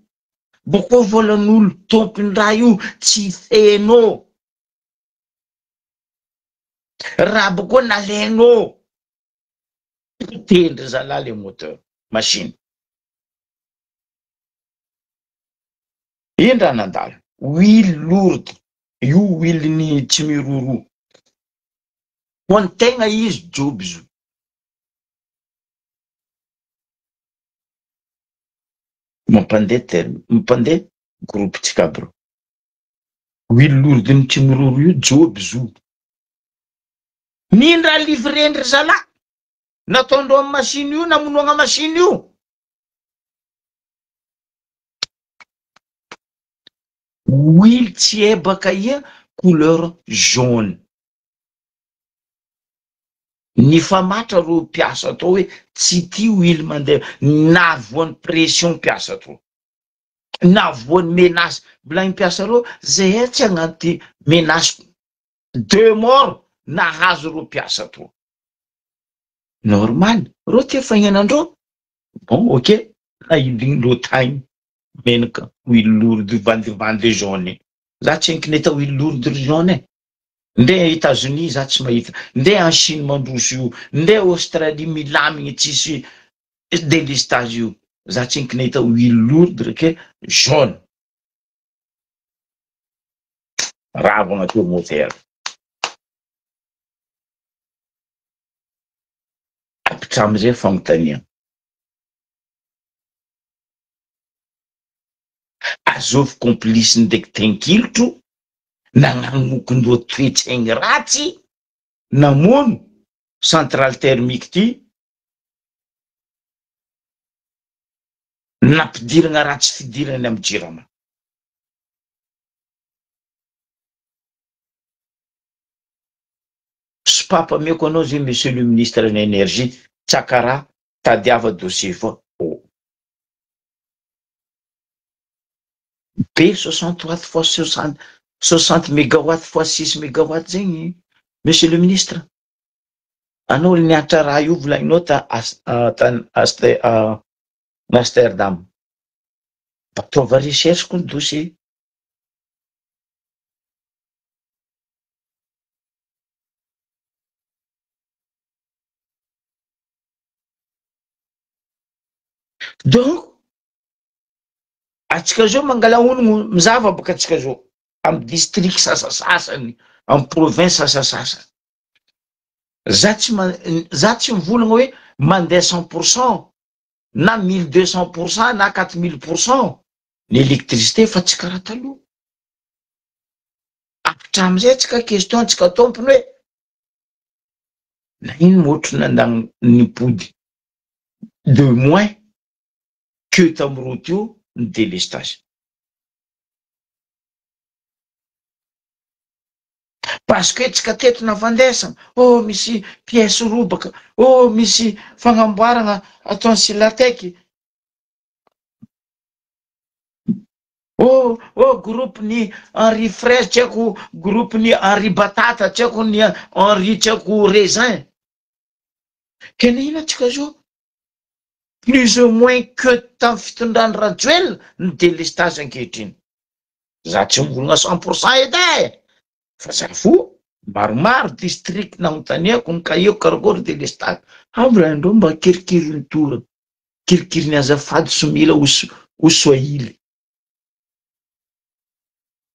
boko volan'olo tompony raha io tsy fenao raha boko nalainao tendry zalahy le moteur machine ino raha nandalo huile lourde io huile ny tsy miroro ho an'ny tegna izy joby zo mampandeha terme mampandeha groupe tsika aby reo huile lourde ny tsy miroro io joby zo nino raha livrendry zalahy nataondreo amy machine io namonoagna machine io huile tsy ebaka ia couleur jaune nifamatra reo mpiasa atao hoe tsy ty huile mandeha navoan'ny pression mpiasa atao navoan'ny menace volagny mpiasa reo zay tsy hagnano ty menace de mort nahazo reo mpiasa atao normal reo ty fagnenandreo bon ok naidin'ireo tagny menaka huile lourde vandivandy jaune za tsy haiko nahita huile lourde jaune e nde Etats-Unis za tsy mahita nde en Chine mandroso io nde Australie milamigny tsisy délestage io za tsy haiko nahita huile lourde ke jaune ravagna teo moteur ampitramizay fagnontania azovy complice ndraiky tenkilotro nagnanokondoa toetsaigny ratsy namono centrale thermique ty nampidirana ratsy fidirany amy jirama. Sopapa ameko anao zay monsieur le ministre ny énergie tsakara tadiava dossier fa oh. Be 60 watt fois 60 60 mégawatt fois 6 mégawatt zegny monsieur le ministre anao nianatra raha io volagninao ta tany Amsterdam ataova recherche koa ny dossier. Donc atsika zao mangala onogno mizava baka atsika zao amy district sasasasany amy province sasasasany za tsy ma za tsy mivolagna hoe mandeha 100% na 1200% na 4000% ny électricité fa tsy karaha taloha hatramizay atsika question atsika tompony hoe na ino motro nandany nipody de moins que tamiro teo ny délestage. Parce que tsika teto navandesana, oh misy pièce robaka, oh misy fagnamboaragna ataon'ny Silatech, oh oh groupe ny Henri Fraise tsy haiko, groupe ny Henri Batata tsy haiko, ny Henri tsy haiko raisin. Tena ino atsika zao? Plus ou moins que tamin'ny fitondran'i Rajoelina ny délestage ankehitriny. Za tsy mivolagna 100% edy e! Fa za fo maromaro district nagnontaniako ny cahier-ko karakôry délestage. Avy raha indreo mba kirikiriny tora, kirikiriny azafady somila ho swahili.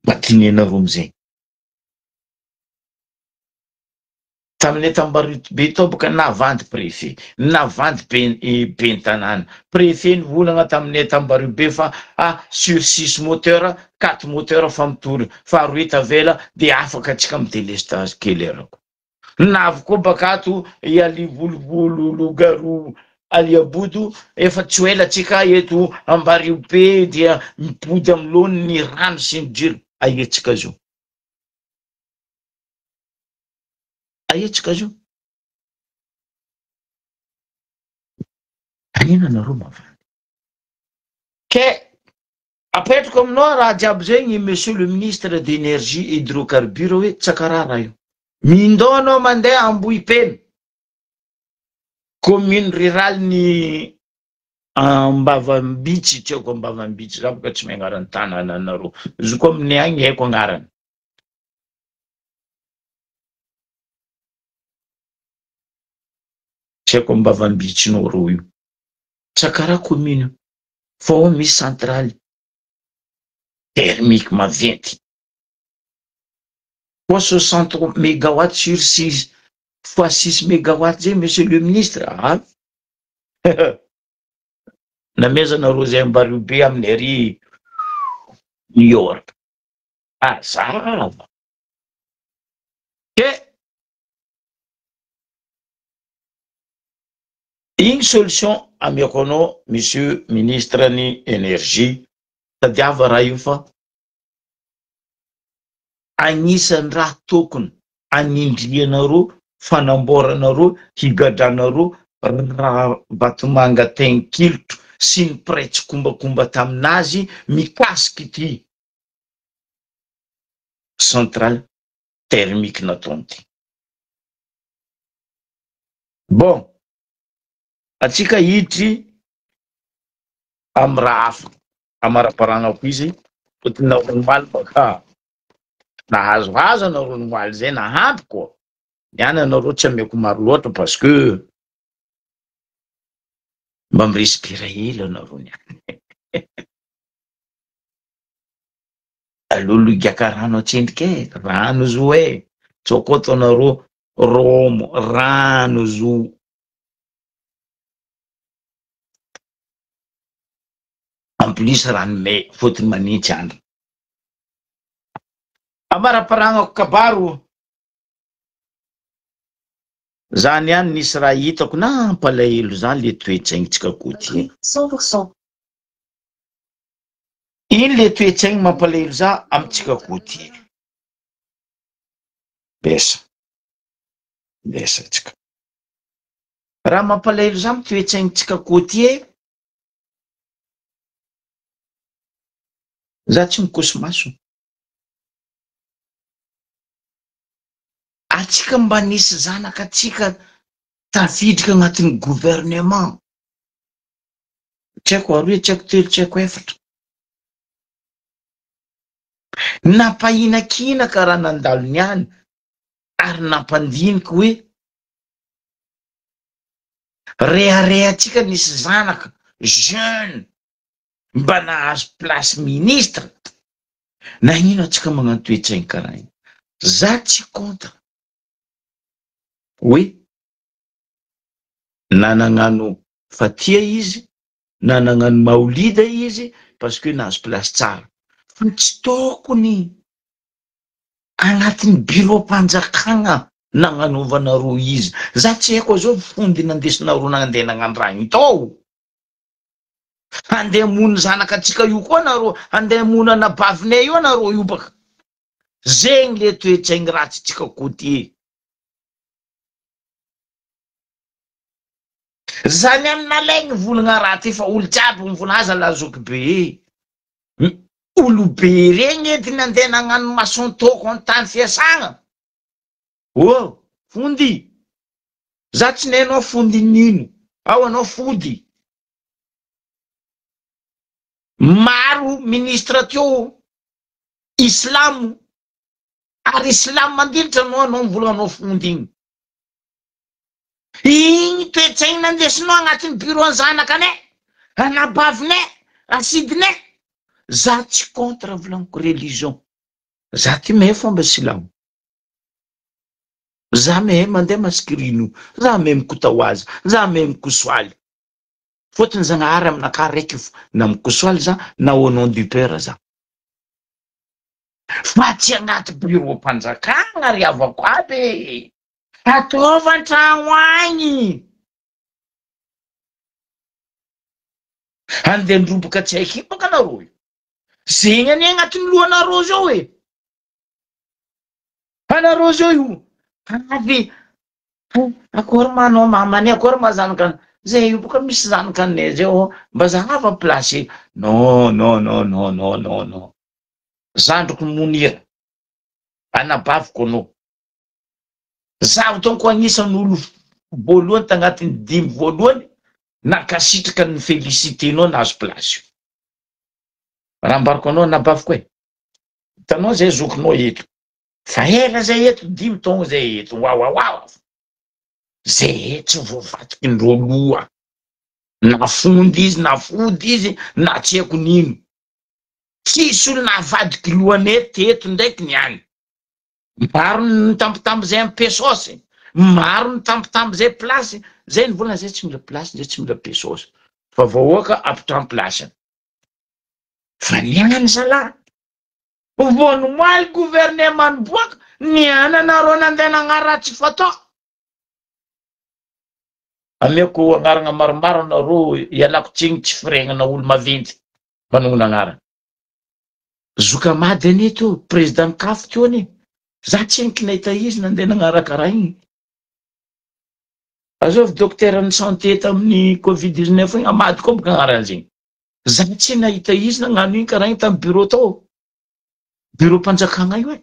Mba dinihanareo amizay. Taminay tambarito be tao boka navandy préfet, navandy ben'ny tanàna. Préfet nivolagna taminay tambario be fa ah sur six moteur, quatre moteur fa mitory, fa roe tavela de afaka atsika amy délestage kely arako. Navy koa baka ato i Ali Volovolo Loup-garou Ali Abodo, efa tsy ho ela atsika eto Ambario be dia mipody amy laoniny ny rano sy ny jiro. Aia tsika zao? Aia tsika zao? Aina nareo mavandy. Ke apetrako aminao raha jiaby zegny monsieur le ministre d'énergie hydrocarbure hoe tsakara raha io. Mindao anao mandeha Ambohipeno, commune rurale ny Ambavambitsy, tsy haiko Ambavambitsy, za boka tsy mahay agnaran'ny tanànanareo, izy koa aminay agny haiko agnarany. Tsy haiko ambavambitsinao reo io. Tsakara commune fa ao misy centrale thermique maventy. Fois 60 mégawatt sur 6 fois 6 mégawatt zay monsieur le ministre ah. Namezana reo zay ambario be amin'ny ary New York. Azava. Ke igny solution amiako anao monsieur ministre ny énergie tadiava raha io fa agnisan'ny raha tokony anindrianareo fanamboaranareo higadranareo Ravatomanga Tenkilotro sy ny mpiray tsikombakomba taminazy mikasiky ity centrale thermique nataony ty. Bon, atsika hiditry amy raha hafa amaraparanako izy fotony nareo omaly baka nahazohazo anareo omaly zay nahampy koa niany anareo tsy ameko maro loatra parce que mba mi-respire hely anareo niany. Aleo higiaka rano atsendriky e, rano zo e, tsôkôto anareo rômo, rano zo. En plus rano may fôtony manintsy andro. Amaraparagna kabaro. Zany ihany nisy raha hitako nampalahelo za le toe-tsaintsika koa ty. Ino le toe-tsaigny mampalahelo za amintsika koa ty? Besa. Besa tsika. Raha mampalahelo za amy toe-tsaignintsika koa ty e, za tsy mikosy maso. Atsika mba nisy zanaka atsika tafiditra agnatin'ny gouvernement. Tsy haiko aroe, tsy haiko telo, tsy haiko efatra. Nampahinakinaka raha nandalo niany ary nampandiniky hoe reharehantsika nisy zanaka jeune mba nahazo place ministre, nagnino atsika magnano toe-tsaigny karaha igny? Za tsy contre hoe na nagnano fatia izy na nagnano maolida izy parce que nahazo place tsara fa tsy tokony agnatin'ny bureau-mpanjakagna nagnanaovanareo izy. Za tsy haiko azao fondy nandesinareo nandeha nagnano raha igny tao. Handeha hamono zanaka antsika io koa nareo, handeha hamono anabavinay io anareo io baka. Zegny le toetsaigny ratsy tsika côtier. Zany any nalaigny volagna raha ty fa olo jiaby mivolagna aza la zoky be e. Olobe regny edy nandeha nagnano mason-tôko an-tany fiasagna. Oh! Fondy! Za tsy nainao fondy nino, ao anao fody. Maro ministre teo islamo ary islamo mandilitra anao anao mivolagna anao fondy igny. Igny toetsaigny nandesinao agnatin'ny bureau ny zanakanay, anabavinay, asidinay. Za tsy contre volagniko religion. Za ty mahay fomba silamo. Za mahay mandeha maskirino, za mahay mikotahoaza, za mahay mikosoaly. Fôtony Zagnahary aminakahy raiky fo, na mikosoaly za na au nom du père za. Fa tsy agnaty bureau-mpanjakagna ry havako aby e! Ataova an-tragno agny! Andeha handroboka tsy haiko ino baka nareo io. Zegny anie agnatin'ny lohanareo zao e! Anareo zao io avy akory ma anao mamany akory ma zanaka zay io boka misy zanaka anay zay ô mba zahava place non non non non non non non zandriko Monira anabaviko anao zaho donc agnisan'ny olo voalohany tagnatin'ny dimy voalohany nankasitraka ny félicité-nao nahazo place io raha ambarako anao anabaviko e hitanao zay zokinao eto Fa ela zay eto, dimy taogno zay eto, wawawawa zay tsy voavadiky ndreo loha, na fondy izy na fody izy na tsy haiko nino, tsisy olo navadiky lohanay teto ndraiky niany, maro ny nitambitamby zay amy pesos, maro nitambitamby zay place, zay nivolagna zay tsy mila place zay tsy mila pesos, fa vahoaka apitrahany place, fa niany zalahy. Vao nomaly gouvernement niboaka, niany anareo nandeha nagnaratsy fatao. Ameko agnarana maromaro anareo, ialako tsiny tsy firegnana olo maventy manognona agnarana. Zokamady anie teo, président CAF teo anie, za tsy henoko nahita izy nandeha nagnaraka raha igny. Azovy docteur ny santé tamin'ny covid 19 igny, Amady koa boka agnarany zegny. Za tsy nahita izy nagnano iny karaha iny tamin'ny bureau tao. Bureau mpanjakagna io e.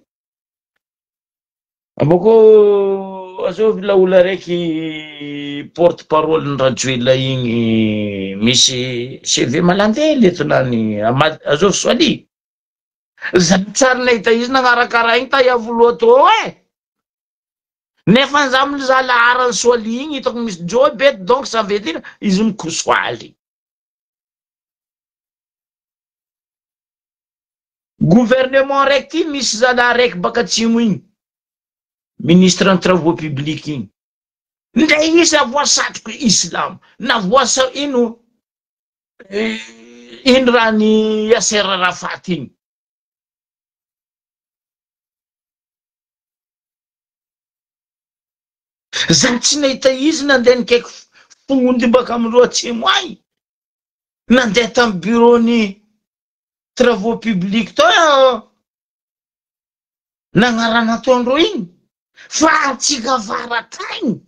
Abôkô azovy la olo araiky porte parole ny Rajoelina igny misy CV malandely eto nany Amady azovy Soalia. Za tsary nahita izy nagnaraka raha igny ta Iavoloha tô e. Nefa za mizaha laharan'i Soalia igny hitako misy job eto donc ça veut dire izy mikosoaly. Gouvernement raiky ty misy zalahy raiky baka atsimo igny, ministre ny travaux publics igny, ndray izy avoasatroko islam na voasa ino ino raha ny Yasser Arafat igny. Za tsy nahita izy nandeha nikaiky fondy baka amindreo atsimo agny. Nandeha tamin'ny bureau ny travaux publics tao aho nagnarana ataondreo igny fa atsika avaratra agny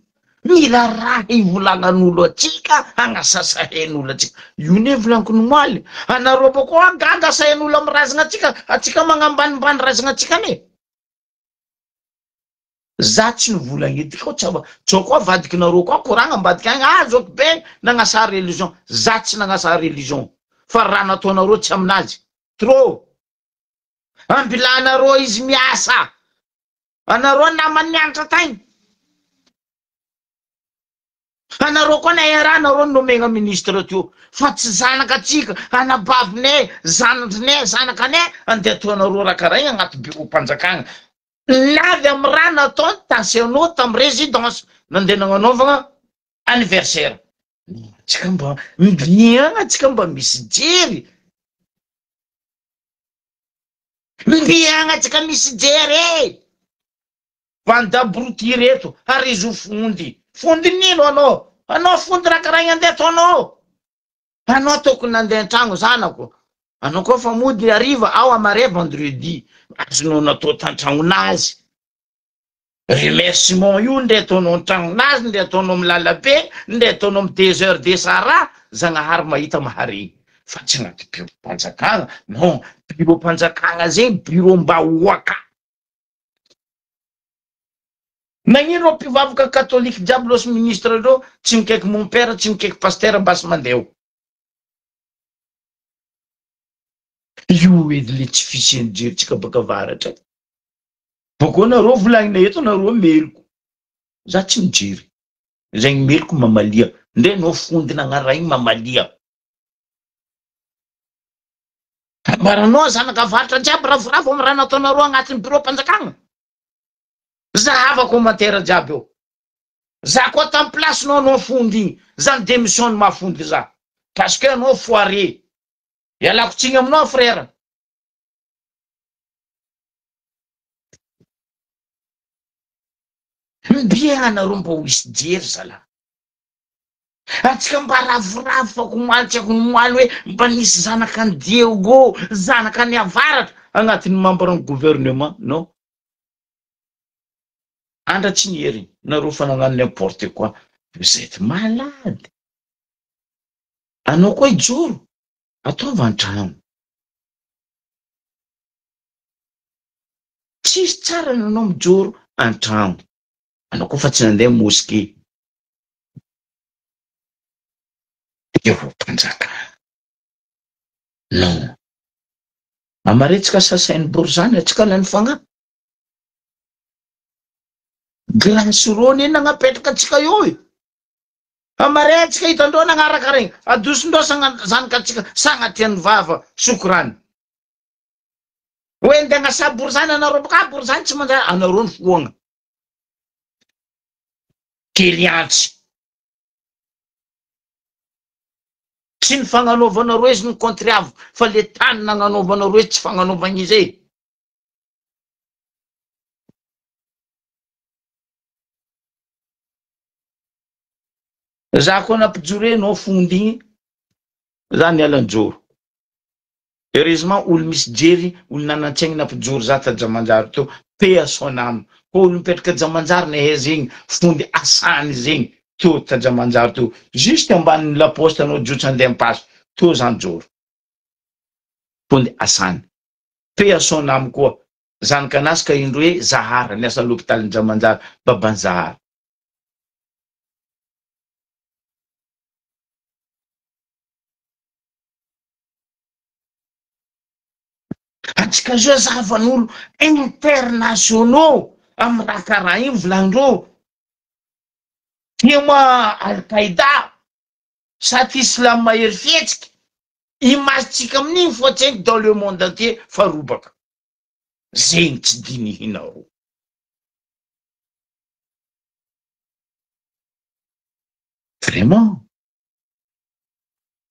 mila raha ivolagnan'olo atsika agnasasahen'olo atsika io ne volaniko nomaly anareo bako gaga asahen'olo amy razagna atsika atsika magnambanimbany razagna atsika ane. Za tsy nivolagna edy kao tsy ava tsao koa avadikinareo koa koragna ambadika agny ah zoky be nagnasa religion za tsy nagnasa religion fa raha nataonareo tsy aminazy trop ambilanareo izy miasa anareo namany nianatra tagny Anareo koa na era nareo no nomegna ministre teo fa tsy zanaka atsika anabavinay zanandrinay zanakanay andeha ataonareo raha karaha igny agnaty bureau mpanjakagna navy amy raha nataony tasenao tamy residence nandeha nagnanaovagna anniversaire atsika mba bien atsika mba misy jery bien atsika misy jery e. Bande abruti reto ary izy ho fondy. Fondy nino anao? Anao fondy raha karaha igny andeha ataonao? Anao tokony nandeha antragno zanako. Anao koa fa mody hariva ao amare vendredi azonao natao tantragnonazy. Remerciement io ndre ataonao an-tragnonazy ndre ataonao amy lalabe ndre ataonao amy désert de Sahara Zagnahary mahita mahare fa tsy agnaty bureau-mpanjakagna non bureau-mpanjakagna zegny bureau-mbahoaka. Nagnino reo mpivavaka katolika jiaby los ministre reo tsy mikaiky mon père tsy mikaiky pasteur basy mandeha eo. Io edy le tsy fisian'ny jerintsika baka avaratra e. Bôkô nareo volagnina eto nareo meloko. Za tsy mijery. Zegny meloko mamalia. Ndre anao fondina agnarana igny mamalia. Ambaranao zanaka avaratra jiaby ravoravo am raha nataonareo agnatin'ny bureau mpanjakagna. Zahava commentaire jiaby eo. Za koa tam place nao anao fondy igny za ni demissionne mahafondy za parce que anao foire. Ialako tsiny aminao frère. Mbia anareo mba ho hisy jery zalah. Antsika mba ravoravo fa komaly tsy haiko nomaly hoe mba nisy zanaka an'i Diego, zanaka any avaratra agnatin'ny membre ny gouvernement non. Andra tsy niery nareo fa nagnano n'importe quoi vous etes malade. Anao koa hijoro ataova an-tragno. Tsisy tsara ny anao mijoro an-tragno. Anao koa fa tsy nandeha mosquée. Eo mpanjaka. Non. Amaretsika sasain'ny borizany atsika lany fagnahy. Glace rô anie nagnapetraka antsika eo e. Amare antsika hitandreo nagnaraka regny. Adosondreo sagna zanakatsika sagnatria ny vava sokorany. Hoe ndeha agnasa borizany anareo boka borizany tsy manjary anareo ny foagna. Kely antsy. Tsy ny fagnanaovanareo izy no kontriavo fa le tany nagnanaovanareo izy tsy fagnanaovagna izy e. Za koa nampijoroenao fondy igny za niala nijoro. Heureusement olo misy jery olo nanan-tsaigny nampijoro za ta Jamanjary teo paix à son âme. Koa olo mipetraka Jamanjary nahay zegny fondy asany zegny teo ta Jamanjary teo juste ambanin'ny la poste anao jotsa andeha ampasy teo za nijoro. Fondy asany. Paix à son âme koa zanak'anasy ka indroe Zahara niasa l'hôpital Jamanjary baban'i Zahara. Antsika zao zavan'olo internationaux amy raha karaha iny volagnin-dreo. Tia moa Al-Qaida sa ty islam mahery fihetsiky, image-tsika amin'igny fô tsenky dans le monde entier fa robaka. Zegny tsy dinihinareo. Vraiment.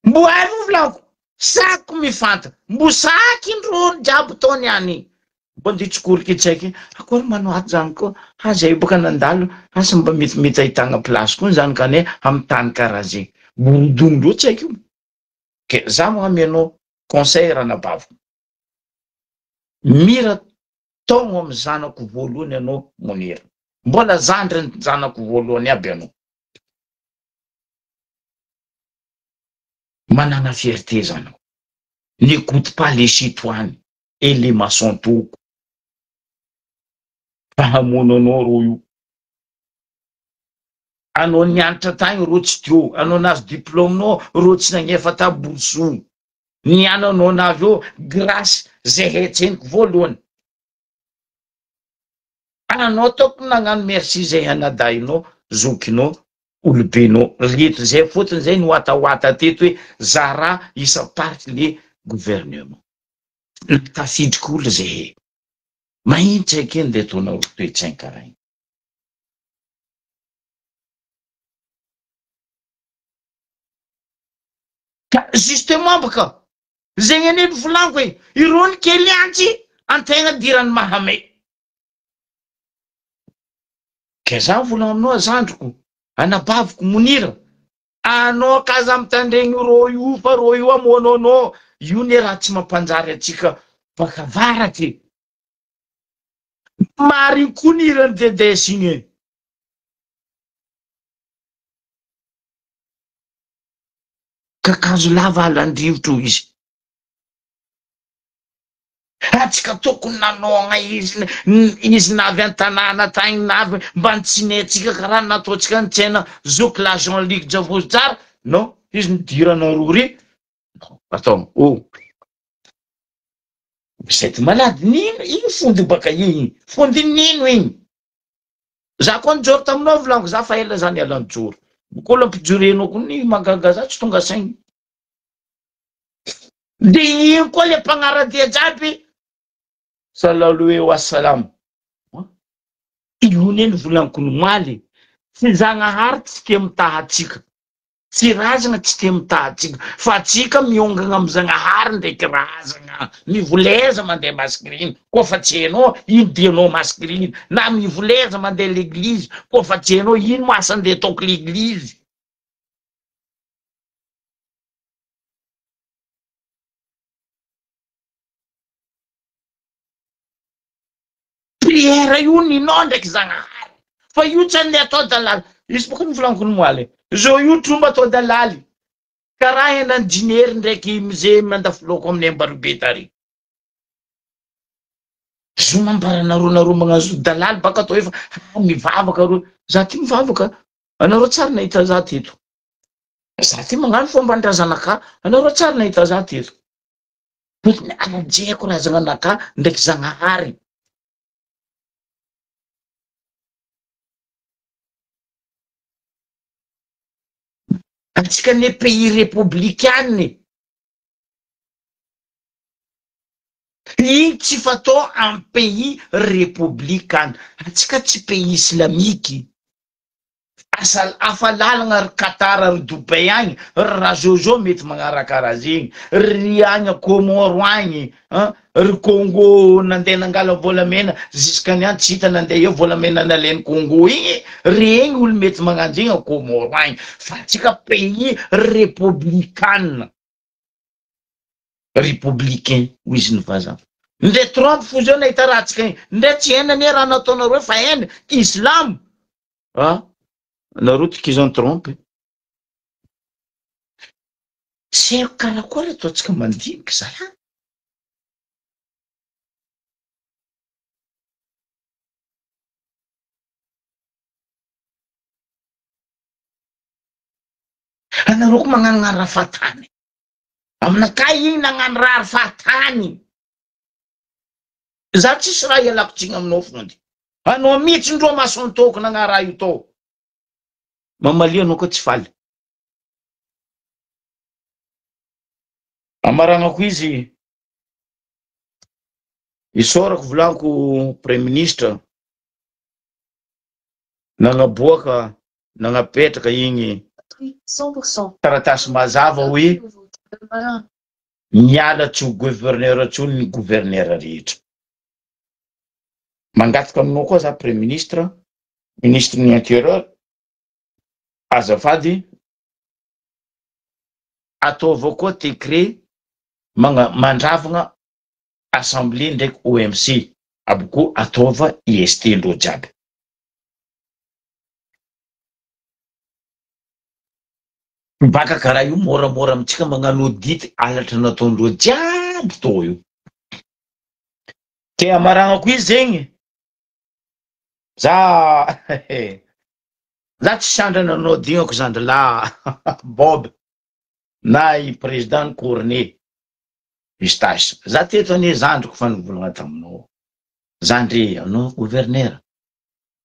Mbo hay moa volako, sako mifanta, mbo saky ndrony jiaby tao niany. Mbo andeha hitsikoriky tsy haiko, akory manao ato zany koa, ha zay boka nandalo, asa mba metimety ahitagna place koa zany kane amy tany karaha zegny. Borodogno loatsy haiko io. Ke za moa amianao conseil ranabaviko, mira taogno amy zanako voalohany anao Monira, mbola zandriny zanako voalohany aby anao. Manana fierté zanako. N'écoute pas les chitoany et les maçons toko. Fa hamono anao rô io. Anao nianatra tagny rô tsy teo, anao nahazo diplôme nao rô tsy nagnefa ta bourse io. Niany anao navy eo grâce zay hetseniko voalohany. Anao tokony nagnano merci zay anadahinao, zokinao, olobenao reto zay fotony zay niwatawata teto hoe zara isam-paritry le gouvernement. Tafidriky olo zay e. Mahintsy eky nde ataonao toe-tsainy karaha igny. Ka justement baka zegny anie novolaniko e, irony kely antsy antegna dirany mahamay. Ke za mivolagna aminao zandriko, anabaviko Monira, anao ka aza mitandregny rô io fa rô io hamono anao. Io ne raha tsy mampanjary antsika baka avaratra e. Marigny koa ny hiran'i Dedes igny e. Kakazo lava alan-drivotra hoy izy. Antsika tokony nanohagna izy izy navy an-tanàna tagny navy mba nitsinentsika karaha nataontsika nitsena zoky la Jean Luc Djavojozara non izy nidiranareo ry non attends oh vous êtes malade nino ino fondy baka igny fondy nino igny za koa nijoro taminao volaniko za fa ela za niala nijoro boko olo ampijorenao koa ny mahagaga za tsy tonga saigny De ino koa le mpagnaradia jiaby Salaloe wassalam Io ne nivolaniko nomaly Tsy Zagnahary tsy tia mitaha atsika Tsy razagna tsy tia mitaha atsika Fa atsika miongagna am Zagnahary ndraiky razagna Mivoleza mandeha masquerine Koa fa tsy hainao ino dianao masquerine Na mivoleza mandeha l'église Koa fa tsy hainao ino moa asa ndeha ataoko l'église Prière io ninao ndraiky Zagnahary fa io tsy andeha atao dalaly izy boka nivolaniko nomaly zao io tromba atao dalaly karaha henan'i Jinery ndraiky Mze mandafiloko amin'ny Ambarobe tary zo nambaranareo nareo magnazo dalaly baka atao efa ha mivavaka reo za ty mivavaka anareo tsary nahita za teto Za ty magnano fomban-drazanakà, anareo tsary nahita za teto. Tokony hajeko razananakà ndraiky Zagnahary. Antsika anie pays repoblikana e. Iny tsy fatao am pays repoblikana. Antsika tsy pays islamique. Asa hafa lalagna ry Qatar ry Dubai agny ry Rajojo mety magnaraka raha zegny ry agny Comores agny an ry Congo nandeha nangala volamena jusqu'any any tsy hita nandeha eo volamena nalainy Congo igny regny olo mety magnano zegny a Comores agny fa antsika pays repoblikana republicain hoy izy ny vazaha ndre Trump fo zao nahita raha tsika igny ndre tsy hainy anie raha nataonareo fa hainy islam Ah, nareo tikizan'i Trump e. Tsy haiko karakory ataontsika mandiniky zalahy. Anareo koa magnanognano raha fahatany. Aminakahy igny nagnano raha fahatany. Za tsisy raha ialako tsiny aminao fondy. Anao mitsy ndro mason-toko nagnaraha io tao. Mamalia anao koa tsy faly. Amaragnako izy, isaorako volaniko Praiminisitra nagnaboaka nagnapetraka igny taratasy mazava hoe miala tsy ho gouverneur intsony ny gouverneur rehetra. Mangataka aminao koa za Praiminisitra, Ministre ny Intérieur, azafady ataovy koa décret magna mandravagna assemblée ndraiky OMC aby koa ataova IST ndreo jiaby. Baka karaha io moramora amintsika magnano audit halatra nataondreo jiaby tao io. Ke amaragnako izy zegny, za za tsy sandra nanao dignako zandry lahy Bob na i président Cornet Pistache, za teto anie zandriko fa nivolagna taminao, zandry anao gouverneur,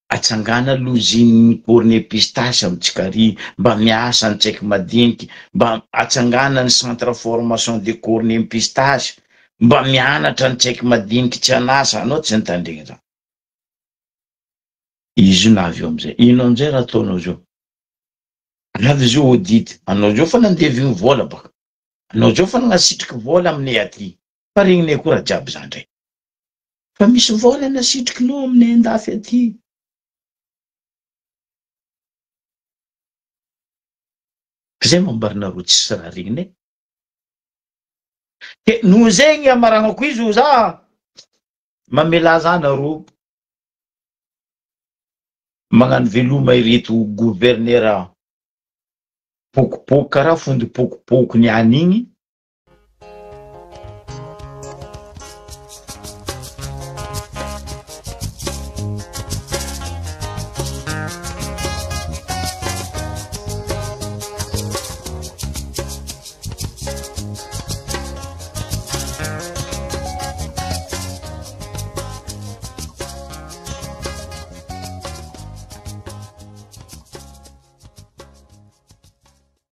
Atsangana l'usine cornet pistache amintsika ary mba miasa ny tsaiky madiniky mba atsangana ny centre formation de cornet pistache mba mianatra ny tsaiky madiniky tsy an'asa anao tsy nitandregny zany izy io na avy eo amizay ino amizay raha ataonao zao avy zao audit anao zao fa nandevigny vola baka anao zao fa nagnasitriky vola aminay aty fa regninay koa raha jiaby zany ndray Fa misy vola nasitrikinao aminay andafy aty. Zay mambarinareo tsisy rariny e. Ke noho zegny amaragnako izy ho za mamelà za nareo magnano veloma ireto gouverneur pokopoko karaha fondy pokopoko niany igny.